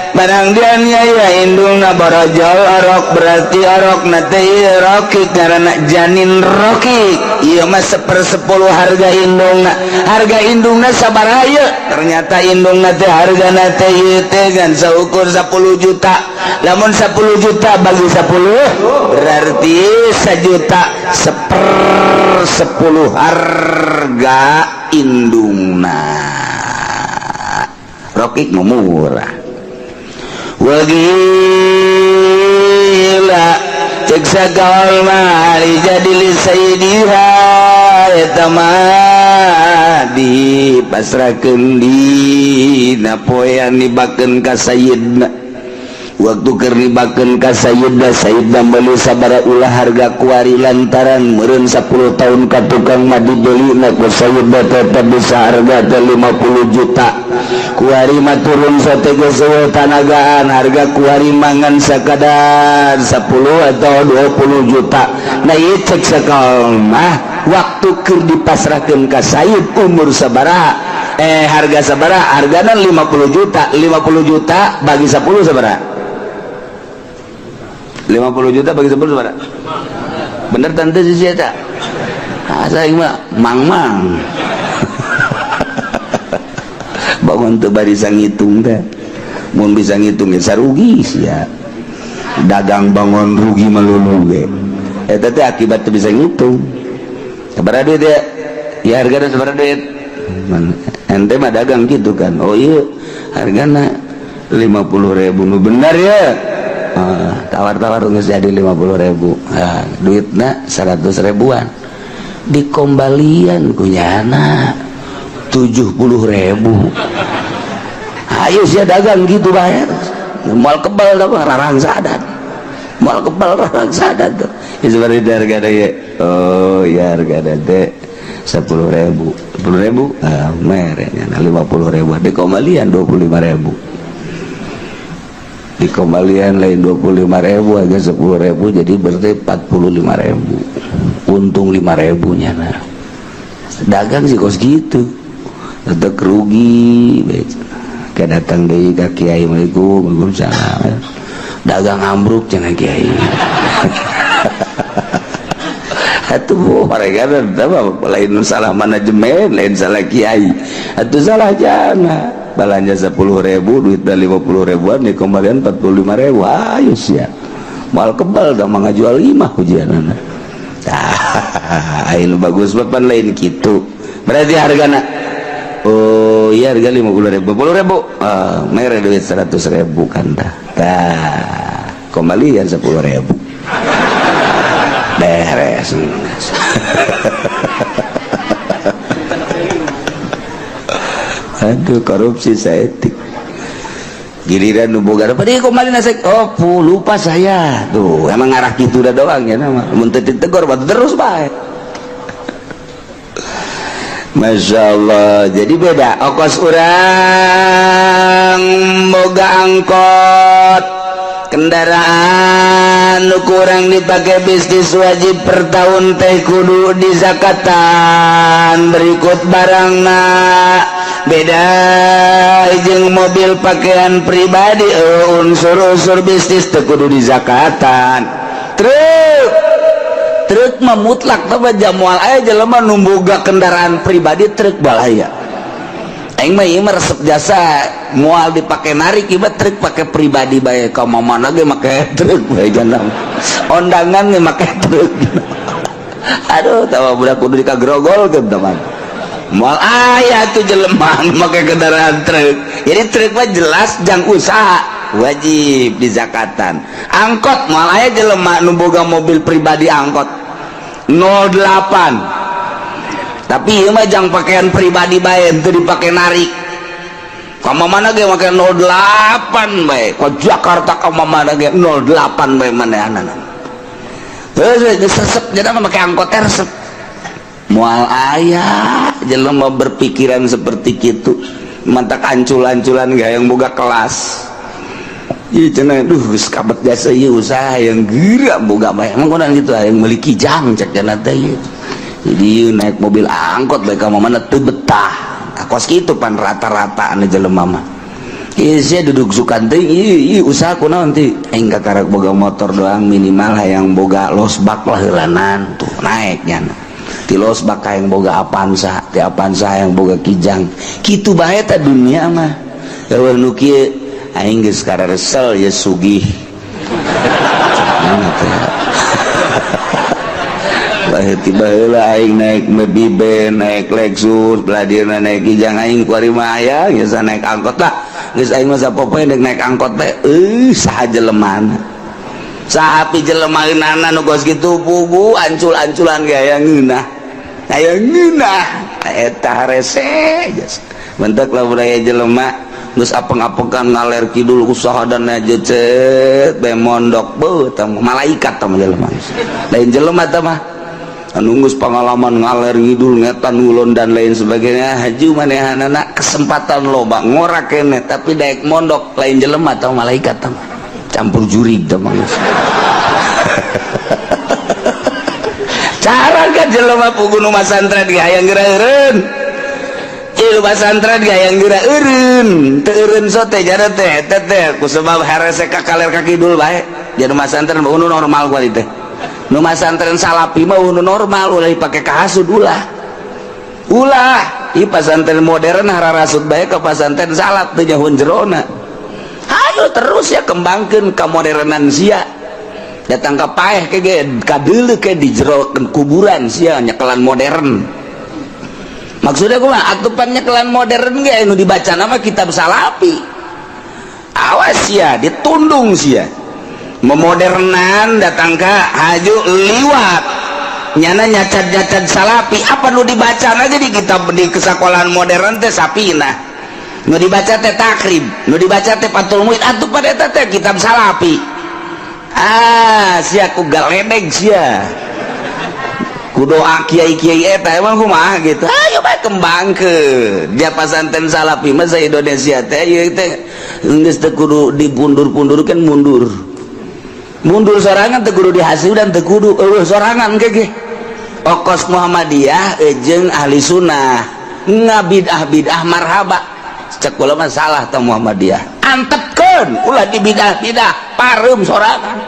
barang dianiaya indungna borojol orok, berarti orok na teh ieu rokik, ngaranna janin rokik. Ieu mah 1/10 harga indungna. Harga indungna sabaraha ieu? Ternyata indungna teh hargana teh ieu teh ngan saukur 10 juta. Lamun 10 juta bagi 10 berarti 1 juta, 1/10 harga indungna. Rokik mah murah. Wagila cek sakaul mah jadi li sayyidiha, eta mah dipasrahkeun dina poean dibakeun ka sayyidna. Waktu keur dibakeun ka sayyidna, sayyidna meuli sabaraha ulah harga kuari, lantaran meureun 10 tahun ka tukang mah dibelina ku sayyidna tetep bisa harga teh 50 juta. Kuari mah turun sote geus tanagaan, harga kuari mangan sakadar 10 atau 20 juta. Nah, ieu cek sakaul mah waktu keur dipasrahkeun ka sayyid umur sabaraha, harga sabaraha? Hargana 50 juta. 50 juta bagi 10 sabaraha? 50 juta bagi 10 sabaraha? Bener tante sih eta. Ah, saya mah mang-mang bangun tuh bisa ngitung teh. Mun bisa ngitung ya sarugi sia, dagang bangun rugi melulu ge. Eta teh akibat teu bisa ngitung. Sabaraha duit ya? Ya, hargana sabaraha duit? Ente mah dagang gitu kan. Oh iya, hargana 50 ribu. Nu bener ya. Ah, tawar-tawar geus jadi 50 ribu. Ah, duitna 100 ribuan dikombalian ku nyana 70 ribu. Ayo sia dagang gitu bayar moal kebal apa rarangsadan, moal kebal rarangsadan tuh ya. Seperti harga ya. Oh ya, harga teh 10 ribu, 10 ribu. Ah, merenya 50 ribu dikombalian 25 ribu, dikembalian lain 25 ribu agak 10 ribu, jadi berarti 45 ribu, untung 5 ribu nya. Nah, dagang sih kos gitu tetep rugi. Kayak datang deui ka kiai, "Assalamualaikum." "Waalaikumsalam." "Dagang ambruk," cenah kiai. Atuh mereka lain salah manajemen, lain salah kiai, atuh salah jana belanja 10 ribu, duit dari 50 ribuan dikembalian 45 ribu. Ayo sia moal kebal dah mah ngajual lima ujian. Ah, nu bagus bapak lain gitu. Berarti hargana, oh iya, harga 50 ribu, 10 ribu. Ah, mere duit 100 ribu kan dah. Tah, kembalian 10 ribu, beres. Aduh, korupsi saeutik. Giliran nu boga apa dia kembali nasi, oh pu, lupa saya tuh. Emang ngarah gitu udah doang ya nama mun teu ditegur batu terus bae. Masya Allah, jadi beda okos urang boga angkot, kendaraan nu kurang dipakai bisnis wajib per tahun teh kudu dizakatan berikut barangna. Beda jeung mobil pakaian pribadi, unsur-unsur bisnis teu kudu dizakatan. Truk, truk mah mutlak tapi moal aya jelema nu boga kendaraan pribadi truk balaya. Aing mah ieu mah resep jasa moal dipake narik ieu mah truk, pake pribadi bae, ka mana ge make truk bae, jangan ondangan ge make truk. Aduh, tawa budak kudu dikagrogol ke teman. Moal aya tuh jelema make kendaraan truk. Jadi truk mah jelas jang usaha wajib dizakatan. Angkot, moal aya jelema nu boga mobil pribadi angkot 08, tapi ieu mah jang pakaian pribadi bae, teu dipake narik. Ka mana ge make 08 bae, ka Jakarta ka mana ge 08 bae manehanana. Terus geus resep jadi mah make angkot teh resep. Moal aya jelema berpikiran seperti kitu. Mantak ancul-anculan gak yang boga kelas. Ieu cenah, duh, geus kabet jasa ieu usaha yang geura boga bae. Emang kunaon gitu yang meuli Kijang cek cenah teh ieu. Jadi ieu naik mobil angkot bae ka mana teu betah. Nah, kos kitu pan rata-rata anu jelema mah. Ieu sia duduk sukan teh ieu ieu usaha kunaon teh aing kakarak boga motor doang, minimal hayang boga losbak lah heulanan tuh naik nyana. Ti losbak hayang boga Avanza, ti Avanza hayang boga Kijang. Kitu bae teh dunia mah. Eueuh nu kieu aing geus kararesel ya sugih. Mana teh? Bae tiba heula aing naik mobil ben, naik Lexus, belah dieuna naik Kijang, aing kuari mah aya geus naik angkot lah. Geus aing mah sapopoe deuk naik angkot teh, euy, saha jelemana. Saha pi jelemaeunana nu kos kitu pugu ancul-anculan ge aya ngeunah. Aya ngeunah eta rese geus. Bentek lah budaya jelema geus apeng-apengan ngaler kidul usaha dan aja cet bae mondok beuh tah malaikat tah jelema. Lain jelema tah mah. Anu geus pengalaman ngaler ngidul ngetan ngulon dan lain sebagainya, haju manehanana kesempatan loba ngora keneh tapi daek mondok lain jelema tah, malaikat tah mah. Campur jurig tah mah. Cara kan jelema pugu nu masantren ge hayang geura eureun. Ieu pasantren ge hayang geura eureun, teu eureun sote jana teh eta teh ku sebab harese ka kaler ka kidul bae. Jadi masantren mah nu normal kuari teh. Nu masantren salapi mah nu normal, ulah dipake kahasud ulah. Ulah, ieu pasantren modern hararasud bae ka pasantren salaf teu nyahoan jerona. Hayu terus ya kembangkeun kamodernan sia. Datang ka paeh ke ge kadeuleu ke di jero kuburan sia nyekelan modern. Maksudnya kumaha? Atupan nyekelan modern ge nu dibaca nama kitab salapi. Awas sia, ditundung sia. Memodernan datang ka haju liwat nyana nyacat-nyacat salapi, apa nu dibaca aja di kitab di kesekolahan modern teh sapina, nu dibaca teh Takrib, nu dibaca teh Fathul Muin, atuh pada eta teh kitab salapi. Ah sia ku galedeg sia ku doa kiai-kiai eta emang kumaha gitu. Ayo bae kembangkeun dia pasantren salapi mah sa Indonesia teh ieu teh geus teu kudu dipundur-pundurkeun, mundur mundur sorangan teu kudu dihasil dan teu kudu eueuh sorangan ge okos Muhammadiyah jeung ahli sunnah ngabidah bidah marhaba. Cek kula mah salah teh Muhammadiyah, antepkeun ulah dibidah-bidah, pareum sorangan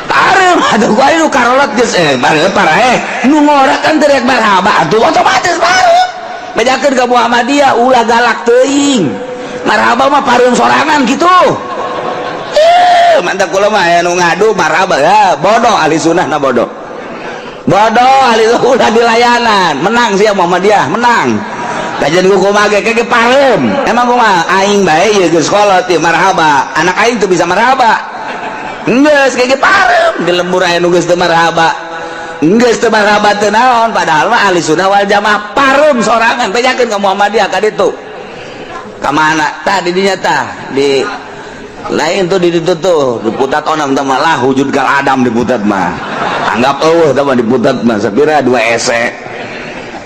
pareum atuh ku aing nu karolot geus paraeh nu ngora kan teu rek marhaba atuh otomatis pareum. Bejakeun ka Muhammadiyah ulah galak teuing, marhaba mah pareum sorangan kitu. Mantap kula mah aya nu ngadu marhaba ya bodoh ahli sunnah na bodoh bodoh ahli ulah dilayanan menang sia Muhammadiyah menang kajian ku kumaha ge ge pareum. Emang kumaha aing bae ieu geus kolot ieu marhaba, anak aing teu bisa marhaba geus ge pareum di lembur aya nu geus teu marhaba geus teu marhaba teu naon, padahal mah ahli sunnah wal jamaah pareum sorangan. Bejakeun ka Muhammadiyah ka ditu ka mana tah di dinya tah di lain tuh di ditu tuh diputat onam tah mah lah wujud kal adam diputat mah anggap eueuh tah mah diputat mah sapira dua ese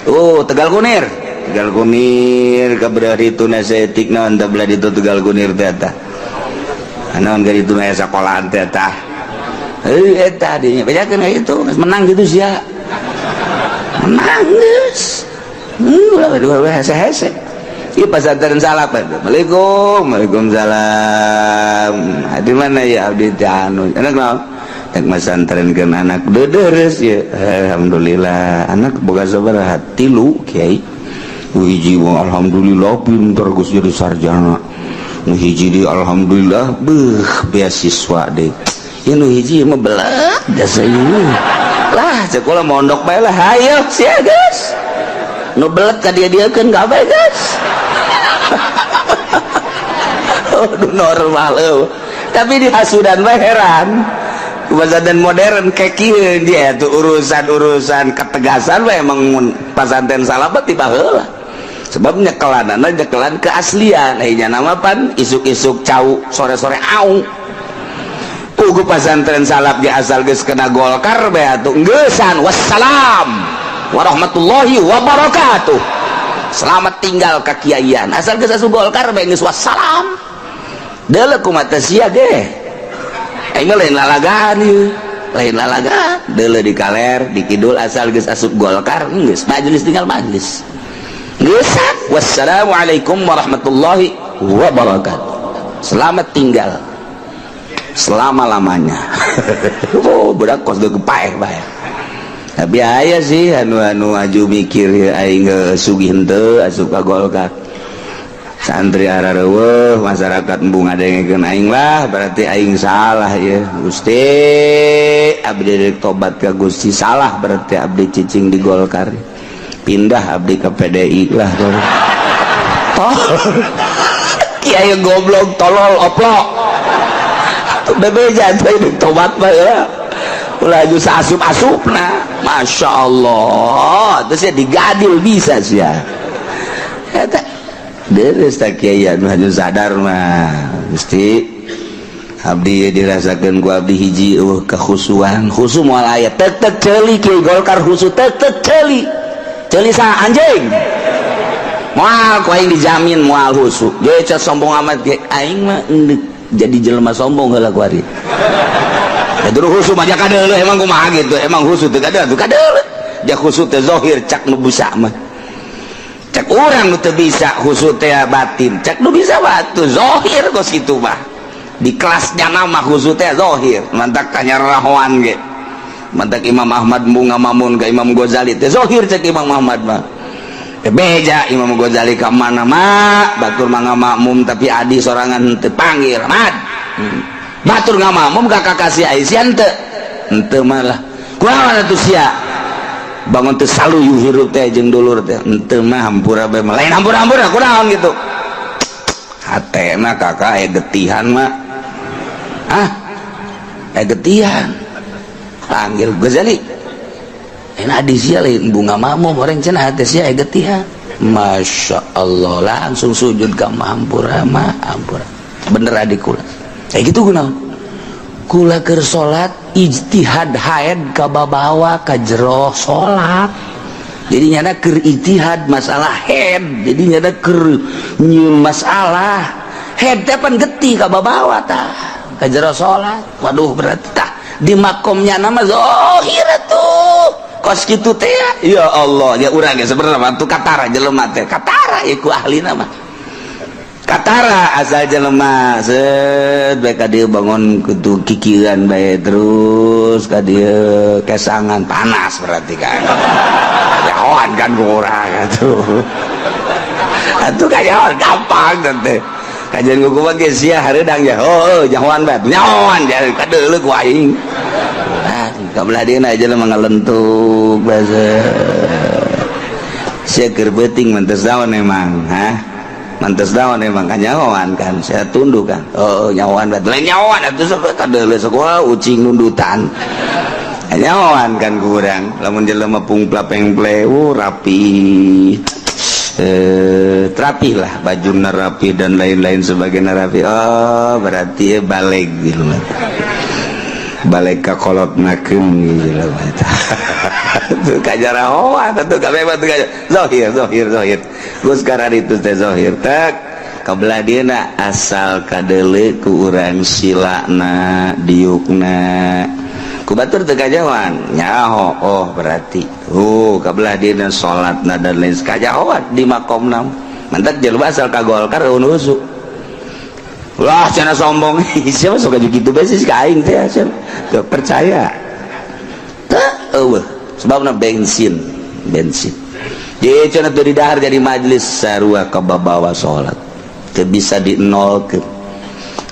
tuh Tegal Kunir, Tegal Kunir ka belah ditu na saeutik naon tah belah ditu Tegal Kunir teh tah naon ka ditu na sakolahan teh tah heuh eta dinya bejakeun ka itu geus menang gitu sia menang geus ulah dua hese-hese. Ieu pasantren salaf. Assalamualaikum. Waalaikumsalam. Di mana ya abdi teh anu anak naon? Rek masantrenkeun anak deudeures ya. Alhamdulillah anak boga sabaraha? Tilu kiai. Nu hiji mah alhamdulillah pinter geus jadi sarjana. Nu hiji di alhamdulillah beuh beasiswa deui. Ieu nu hiji mah belet jasa ieu. Lah cek kula mondok bae lah hayo sia geus. Nu belet ka dia-dieukeun kabeh geus. Aduh normal eueuh. Tapi di hasudan mah heran. Pesantren modern kayak kieu dia tuh urusan-urusan ketegasan mah emang pesantren salaf tiba heula. Sebab nyekelanana nyekelan keaslian. Nya nama pan isuk-isuk cau, sore-sore au. Pugu pasantren salaf ge asal geus kena Golkar bae atuh geusan, wassalam warahmatullahi wabarakatuh, selamat tinggal kakiaian. Asal geus asup Golkar bae geus wassalam. Deuleu kumaha sia ge, aing mah lain lalagaan ieu, lain lalagaan. Deuleu di kaler, di kidul, asal geus asup Golkar geus majelis tinggal majelis, geusan, wassalamualaikum warahmatullahi wabarakatuh, selamat tinggal selama-lamanya. Oh, budak kos deuk paeh bae. Tapi aya sih anu anu aju mikir ya, aing sugih henteu asup ka Golkar, santri arareuweuh, masyarakat embung ngadengekeun aing lah, berarti aing salah ya. Gusti, abdi rek tobat ka Gusti, salah berarti abdi cicing di Golkar, pindah abdi ke PDI lah. Tol kiai goblok, tolol, oplok, bebeja tuh tobat mah ya ulah aju asup-asupna. Masya Allah, terus ya digadil bisa sih ya. Eta deres tak kiai anu anu sadar mah. Gusti, abdi dirasakeun ku abdi hiji eueuh kekhusuan, khusu moal aya. Tek tek ceuli kiai Golkar khusu, tek tek ceuli ceuli sa anjing, moal ku aing dijamin moal khusu. Ge sombong amat ge, aing mah endek jadi jelema sombong heula ku ari. Ya dulu khusu mah kadeuleu, emang kumaha gitu, emang khusu teu kadeuleu, teu kadeuleu. Dia khusu teh zahir, cak nu bisa mah. Cak urang nu teu bisa khusu teh batin, cak nu bisa batu zahir kos kitu mah. Di kelasnya nama khusu teh zahir, mantak tanya rahoan ge. Mantak Imam Ahmad bunga mamun ke Imam Ghazali teh zahir cak Imam Ahmad mah. Beja Imam Ghazali ka mana mah batur mangga makmum, tapi adi sorangan teu panggil Ahmad. Batur ngamakmum ka kakasih Aisyah henteu henteu malah kunaon atuh sia bangun teu saluyu hirup teh jeung dulur teh? Henteu mah, hampura bae mah, lain hampura-hampura, kunaon gitu hatena kakak aya getihan mah, ah aya getihan. Panggil Ghazali, enak di sia lain bunga makmum orang cenah hate sia aya getihan. Masya Allah, langsung sujud ka hampura mah, hampura bener adik kula kayak gitu. Kunaon kula keur salat ijtihad haid ka babawa ka jero salat, jadi nyana keur ijtihad masalah haid, jadi nyana keur nyieun masalah haid teh pan getih ka babawa tah ka jero salat. Waduh, berarti tah di makomnya nama zahir tuh kos kitu teh. Ya Allah, ya urang ge sebenarnya mah tuh katara jelema teh, katara ieu ku ahlina mah katara. Asal jelema set bae ka dieu bangun kudu kikieuan bae terus ka dieu kesangan panas, berarti kan nyahoan kan ku urang atuh atuh kanyahoan gampang teh. Kajian ku mah geus sia hareudang ya, oh nyahoan bae, nyahoan ya kadeuleu ku aing. Nah, kabelah dieuna jelema ngalentuk basa sia keur beuting mantes naon emang, hah mantes naon emang? Kanyahoan kan saya tunduk kan. Oh, nyahoan bae, lain nyahoan atuh, sok kadeuleu sok wah ucing nundutan. Nyahoan kan kurang lamun jelema pungpla pengple, rapi, rapi lah, baju rapi dan lain-lain sebagainya rapi. Oh, berarti ya balik gitu, balik ka kolot nakeun gitu tuh kajarahoan tuh kabeh mah tuh zahir zahir zahir. Geus sekarang itu teh zahir tak kabelah dieuna asal kadeuleu ku urang silana diukna ku batur teu kajahoan nyaho. Oh, berarti kabelah dieuna salatna dan lain kajahoan di makomna. Mantak jelema asal ka Golkar eueuh lah cenah sombong, siapa sok gitu bae sih ka aing teh, siapa teu percaya teu eueuh sebabna bensin bensin. Jadi cenah teu didahar jadi majelis sarua kababawa salat teu bisa di nolkeun.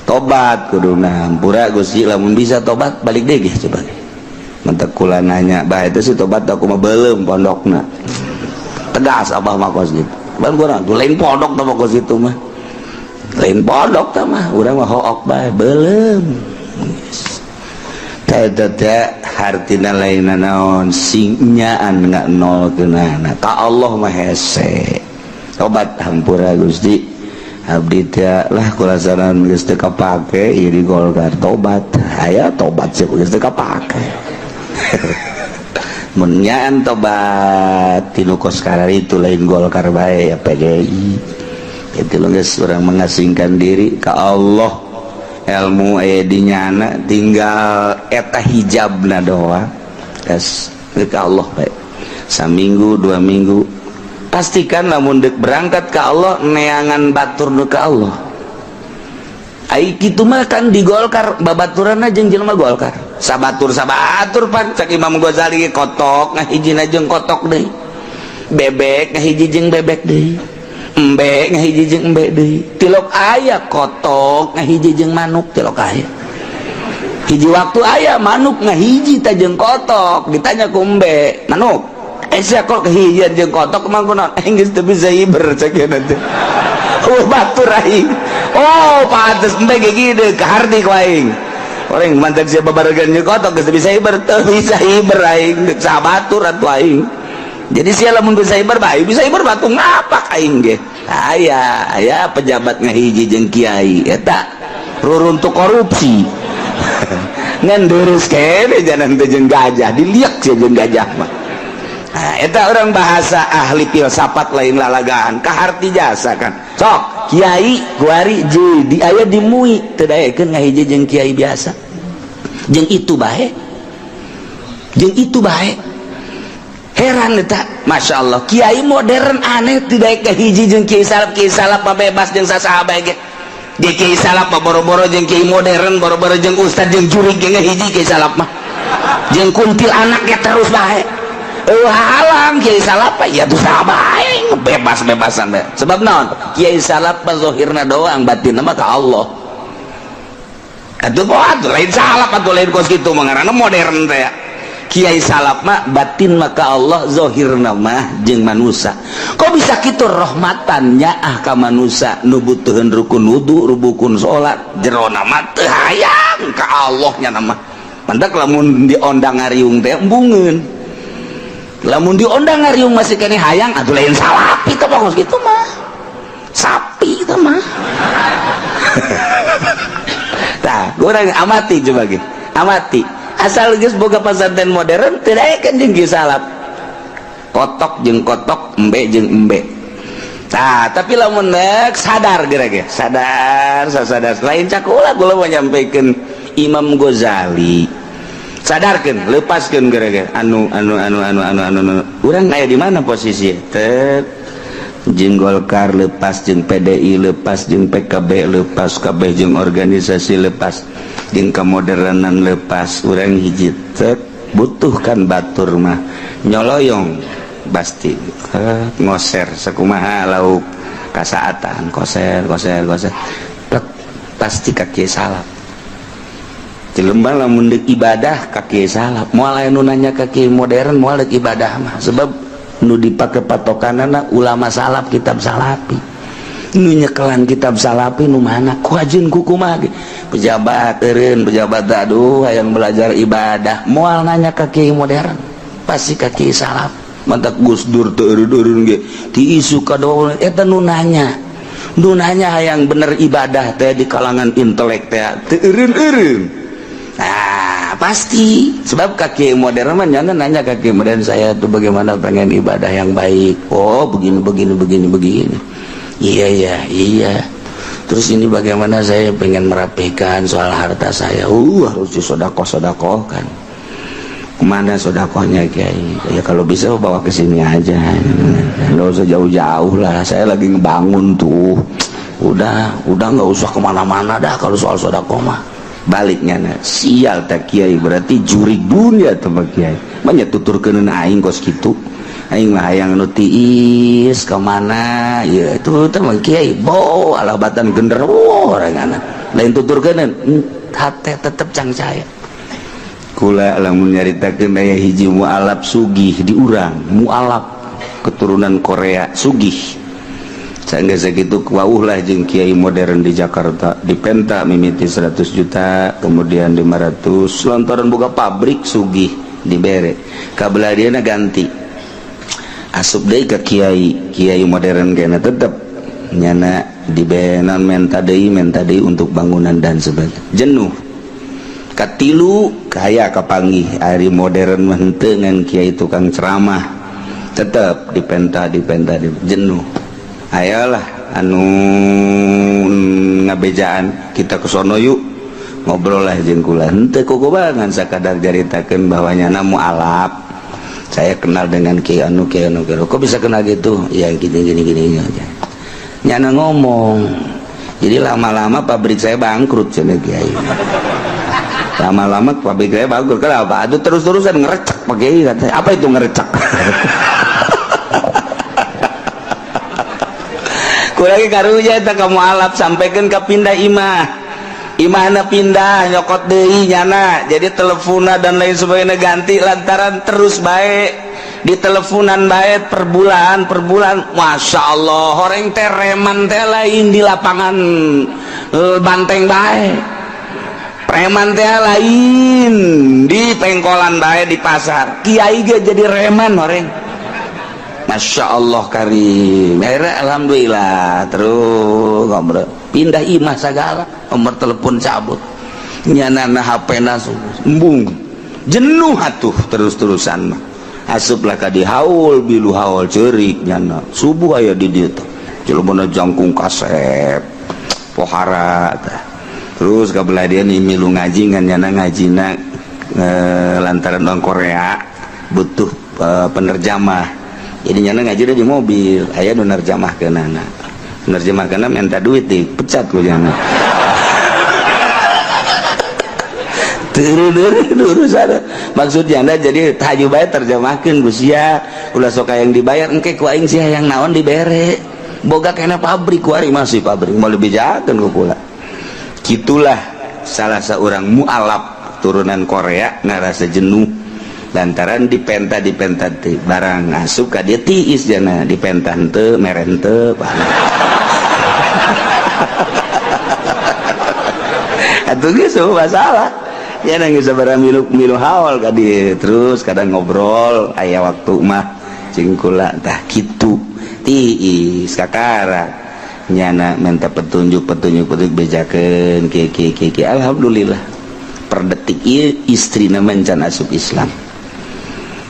Tobat kuduna, hampura Gusti, lamun bisa tobat balik deui ge coba. Mantak kula nanya bah itu sih tobat aku mah belum pondokna tegas abah mah kos gitu. Ban kurang tuh lain pondok tah kos itu mah, lain pondok tah mah, urang mah hook bae belum. Teh hartina lain naon singnyaan nggak nol kenana ka Allah mah hese. Tobat, hampura Gusti. Abdi teh lah kulasaran geus teu kapake ieu di Golkar, tobat. Aya tobat sih, geus teu kapake. Mun nyaan tobat tinu kos itu lain Golkar bae ya, PDI itu geus urang mengasingkan diri ka Allah. Ilmu aya di nyana, tinggal eta hijabna doang. Geus ka Allah bae saminggu 2 minggu, pastikan lamun dek berangkat ke Allah, neangan batur nu ka Allah. Ai kitu mah kan di Golkar babaturanna jeung jelema Golkar, sabatur sabatur. Pan cak Imam Ghazali, kotok ngahijina jeung kotok deui, bebek ngahiji jeung bebek deui, embe ngahiji jeung embe deui. Tilok aya kotok ngahiji jeung manuk, tilok aya. Hiji waktu aya manuk ngahiji ta jeung kotok. Ditanya ku embe, "Manuk, eh, sia kok kehijian jeung kotok emang kunaon?" "Aing geus teu bisa hiber," cek nanti. "Oh, batur aing." "Oh, pantes embe ge kieu kaharti ku aing. Orang mantak sia babaregan jeung kotok geus teu bisa hiber, teu bisa hiber aing deuk sabatur atuh aing. Jadi sia lamun bisa hiber bae, bisa hiber batu ngapak aing ge." Aya aya pejabat ngahiji jeung kiai, eta ruruntuk korupsi ngan deres kene jalan teh jeung gajah, diliak sia jeung gajah mah. Nah, eta orang bahasa ahli filsafat, lain lalagaan, kaharti jasa kan. Sok kiai kuari jadi aya di MUI teu daekeun ngahiji jeung kiai biasa, jeung itu bae, jeung itu bae. Heran eta, Masya Allah, kiai modern aneh tidak kahiji jeung kiai salaf. Kiai salaf mah bebas jeung sasaha bae ge. Di kiai salaf mah boro-boro jeung kiai modern, boro-boro jeung ustad, jeung jurig ge ngahiji. Kiai salaf mah jeung kuntil anak ge terus bae. Halang kiai salaf ya tuh saha bae, bebas-bebasan bae. Sebab naon? Kiai salaf mah zahirna doang, batinna mah ka Allah. Atuh atuh lain salaf atuh, lain kos kitu mah ngaranna modern teh. Kiai salaf mah batin maka Allah, zahirna mah jeung manusia. Kok bisa kitu? Rahmatan nyaah ka manusia nu butuheun rukun wudu, rukun salat. Jerona mah teu hayang ka Allah nya nama. Mantak lamun diondang ngariung teh embungeun. Lamun diondang ngariung masih kene hayang atuh lain salapi teh, pokos kitu mah sapi itu mah. Tah, kurang amati, coba gitu amati. Asal geus boga pesantren modern tidak kan jeung salaf, kotok jeung kotok, embe jeung embe. Nah, tapi lamun nek sadar geura sadar, sadar lain cakula. Kula mau nyampaikan Imam Ghazali, sadarkeun, lepaskeun geura anu anu anu anu anu anu anu urang aya di mana posisi tet. Jeung Golkar lepas, jeung PDI lepas, jeung PKB lepas, kabeh jeung organisasi lepas, jeung kemodernan lepas, urang hiji tet. Butuhkan batur mah nyoloyong pasti ngoser sakumaha lauk kasaatan, koser koser koser plek, pasti kaki salaf. Jelema lamun deuk ibadah ka kiai salaf, moal aya nu nanya ka kiai modern, moal deuk ibadah mah, sebab nu dipake patokanana ulama salaf, kitab salafi. Nu nyekelan kitab salafi nu mana, ku ajeun ku kumaha ge. Pejabat eureun pejabat, aduh, hayang belajar ibadah, moal nanya ka kiai modern, pasti ka kiai salaf. Mantak Gus Dur teu eureun-eureun ge ti isu ka eta nu nanya, nu nanya hayang bener ibadah teh di kalangan intelek teh teu eureun-eureun. Nah, pasti sebab ka kiai modern mah jangan nanya ka kiai modern, "Saya tuh bagaimana, pengen ibadah yang baik?" "Oh, begini begini begini begini." Iya, terus ini bagaimana, saya pengen merapikan soal harta saya." Harus disodakoh sodakoh kan. "Kemana sodakohnya, Kiai?" "Ya kalau bisa bawa ke sini aja, nggak usah jauh-jauh lah, saya lagi ngebangun tuh. Udah nggak usah kemana-mana dah kalau soal sodakoh mah." Baliknya, nah, sial tak kiai, berarti jurig dunia tuh kiai banyak tuturkeun aing kos kitu. Aing mah hayang nu tiis kemana ya itu teman kiai bo alah batan genderuwo orang anak lain tuturkeun hate tetep cangcaya. Kula lamun nyaritakeun aya hiji mualaf sugih di urang, mualaf keturunan Korea sugih. Sehingga segitu wauh lah jeung kiai modern di Jakarta, dipenta mimiti 100 juta, kemudian 500, lantaran buka pabrik sugih dibere. Kabeladiana ganti, asup deui ke kiai kiai modern kena tetep Nyana di benan menta deui untuk bangunan dan sebagainya. Jenuh. Katilu kaya kapanggih ari modern mah henteu ngan kiai tukang ceramah. Tetep dipenta dipenta jenuh. Ayolah anu ngabejaan kita ke sono yuk. Ngobrol lah jeung kula. Henteu kukubangan sakadar jaritakeun bahwa nyana mualaf. Saya kenal dengan kiai anu kiai anu kiai. Kok bisa kenal gitu? Ya gini gini gini aja. Nyana ngomong. Jadi lama-lama pabrik saya bangkrut cenah kiai. Lama-lama pabrik saya bangkrut. Kenapa? Aduh terus-terusan ngerecek Pak Kiai katanya. Apa itu ngerecek? Kurang karunya eta ka mualaf sampaikan ka pindah imah. Imahna pindah nyokot deui nyana. Jadi teleponna dan lain sebagainya ganti lantaran terus bae di teleponan bae per bulan per bulan. Masya Allah horeng teh reman teh lain di lapangan banteng bae, preman teh lain di pengkolan bae di pasar. Kiai ge jadi reman horeng. Masya Allah karim. Akhirnya alhamdulillah terus ngobrol pindah imah segala nomor telepon cabut nyana HP nasu embung jenuh atuh terus-terusan mah asuplah ka di haul bilu haul ceurik nyana subuh aya di dieu teh jelema jangkung kasep pohara tah. Terus kabelah dia nih milu ngaji ngan nyana ngajina lantaran orang Korea butuh penerjamah. Jadi nyana ngaji di mobil aya nu nerjamahkeunana nerjemahkeunana minta duit dipecat ku nyana. Urusan maksudnya anda jadi tahajud bae terjemahkeun ku sia ulah sok yang dibayar engke ku aing sia yang naon dibere boga kena pabrik ku ari masih pabrik mau dibejakeun ku kula. Kitulah salah seorang mualaf turunan Korea ngarasa jenuh lantaran dipenta dipenta barang asup ka dia tiis jana dipenta henteu mere henteu. Atuh geus masalah ya nang geus barang milu milu haul ka dieu terus kadang ngobrol aya waktu mah jeung kula tah kitu tiis kakara nyana minta petunjuk petunjuk petunjuk bejakeun kieu kieu kieu. Alhamdulillah per detik ieu istrina mencan asup Islam.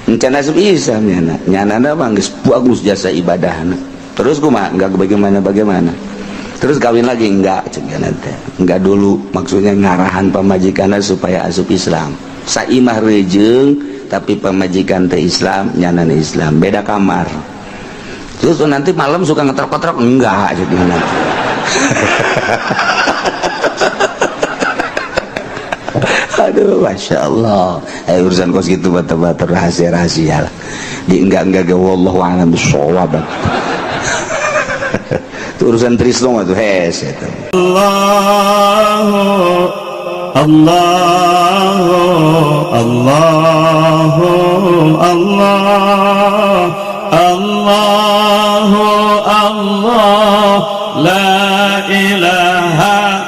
Mencan asup Islam nyana nyana mah geus bagus jasa ibadahna. Terus kumaha enggak bagaimana bagaimana. Terus kawin lagi enggak cek teh. Enggak dulu maksudnya ngarahan pamajikanna supaya asup Islam. Saimah rejeung tapi pamajikan teh Islam nyana Islam beda kamar. Terus nanti malam suka ngetrok-ngetrok enggak cek nanti. Aduh, masya Allah. Urusan kos gitu bata-bata rahasia-rahasia lah. Di enggak-enggak ge wallahu a'lam bissawab. Itu urusan Trisno tuh hes itu. Allahu Allahu Allahu Allah Allahu Allah la ilaha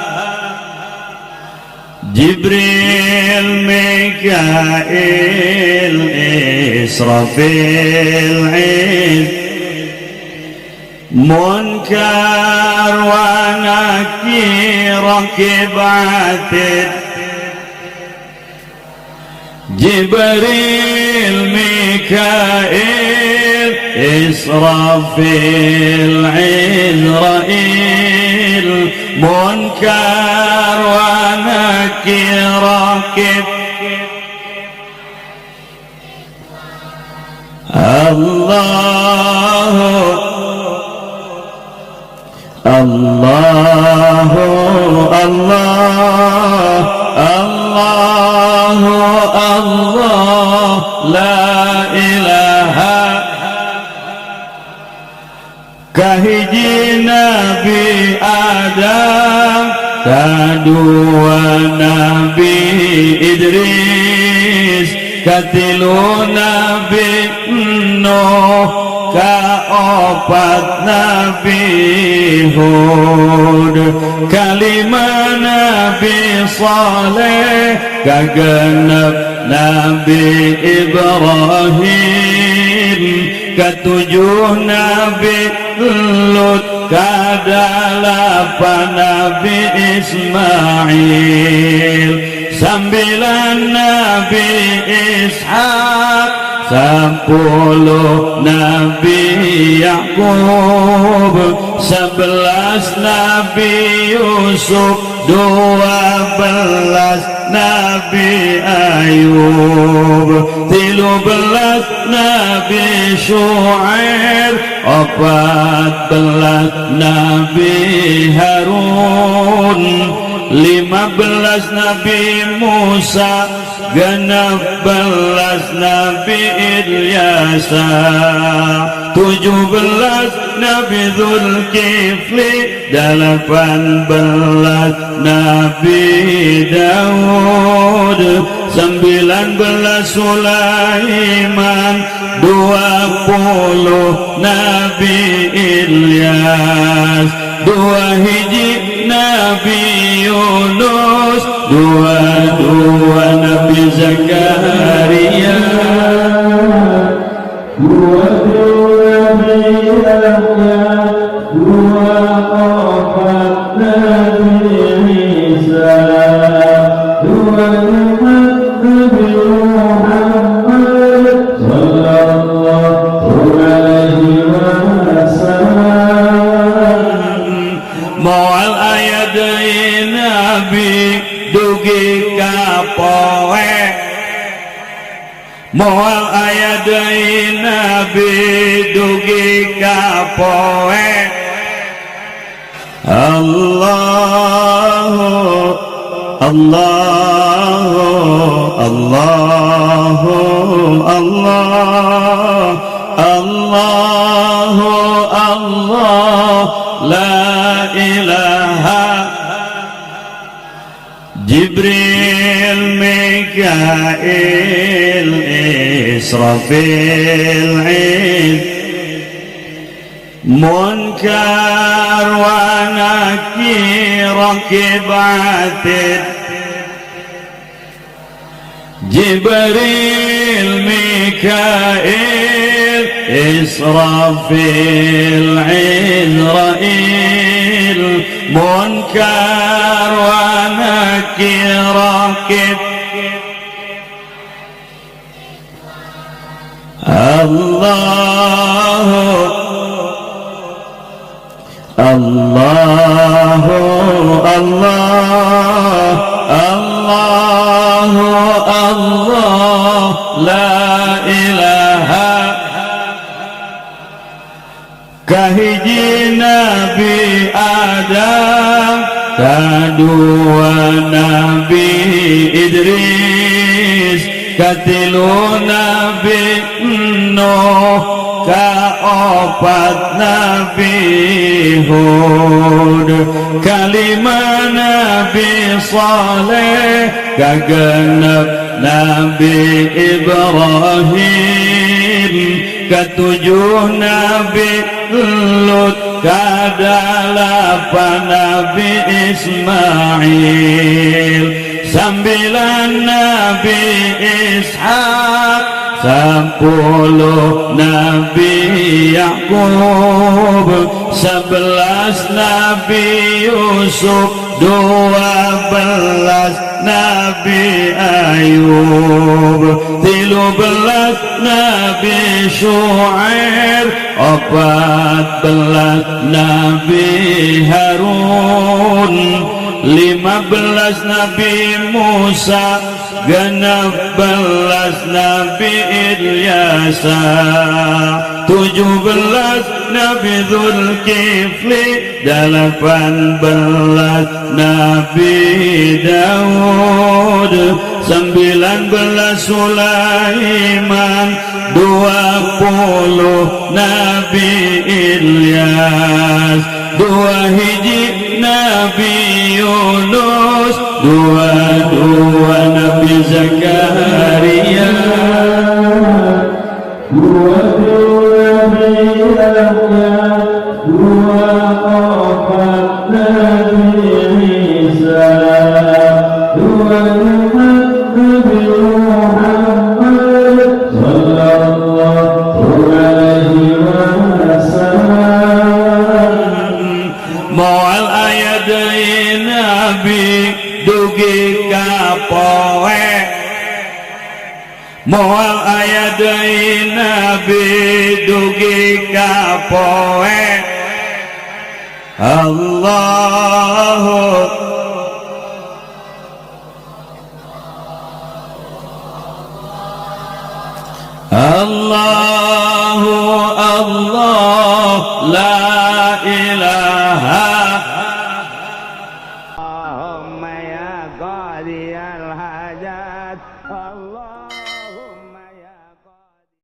Jibril Mikail Israfil Munkar wa Nakir Rakib Atid Jibril Mikail Israfil Izrail Munkar wa Nakir Rakib Allahu Allahu Allah Allahu Allah la ilaha kahiji Nabi Adam kadua Nabi Idris katilu Nabi Nuh kaopat Nabi Hud kalima Nabi Saleh kagenep Nabi Ibrahim ketujuh Nabi Lut, kadalapan Nabi Ismail, 9 Nabi Ishak, 10 Nabi Yakub, 11 Nabi Yusuf, 12 Nabi Ayub, 13 Nabi Shu'aib, 14 Nabi Harun, 15 Nabi Musa, 16 Nabi Ilyasa, 17 Nabi Zulkifli, 18 Nabi Daud, 19 Sulaiman, 20 Nabi Ilyas, 2 hiji Nabi Yunus, 22 Nabi Zakaria, 2 Nabi Yahya, 24 Nabi Isa, 25 Nabi Muhammad sallallahu alaihi wasallam. Moal aya deui nabi dugi ka poe, moal aya deui nabi dugi ka poe. Allahu Allahu Allahu Allah Allahu Allah la ilaha. Jibril, Mikail, Israfil, Munkar wa Nakir, Raqib Atid, Jibril, Mikail, Israfil, Izrail, Munkar wa Nakir, Raqib. Allahu Allahu Allah Allahu Allah la ilaha. Kahiji Nabi Adam, kadua Nabi Idris, katilu Nabi Nuh, kaopat Nabi Hud, kalima Nabi Saleh, kagenep Nabi Ibrahim, ketujuh Nabi Lut, kadalapan Nabi Ismail, 9 Nabi Ishak, 10 Nabi Yakub, 11 Nabi Yusuf, 12 Nabi Ayub, 13 Nabi Shu'aib, 14 Nabi Harun, 15 Nabi Musa, 16 Nabi Ilyasa, 17 Nabi Zulkifli, 18 Nabi Daud, 19 Sulaiman, 20 Nabi Ilyas, 2 hiji Nabi Yunus, 22 Nabi Zakaria, 2 Nabi Yahya, 24 Nabi Isa, 25 Nabi Muhammad sallallahu alaihi wasallam. aya deui nabi dugi ka poe, moal aya deui nabi dugi ka poe. Allahu Allahu Allah la ilaha. Allahumma ya qadiyal.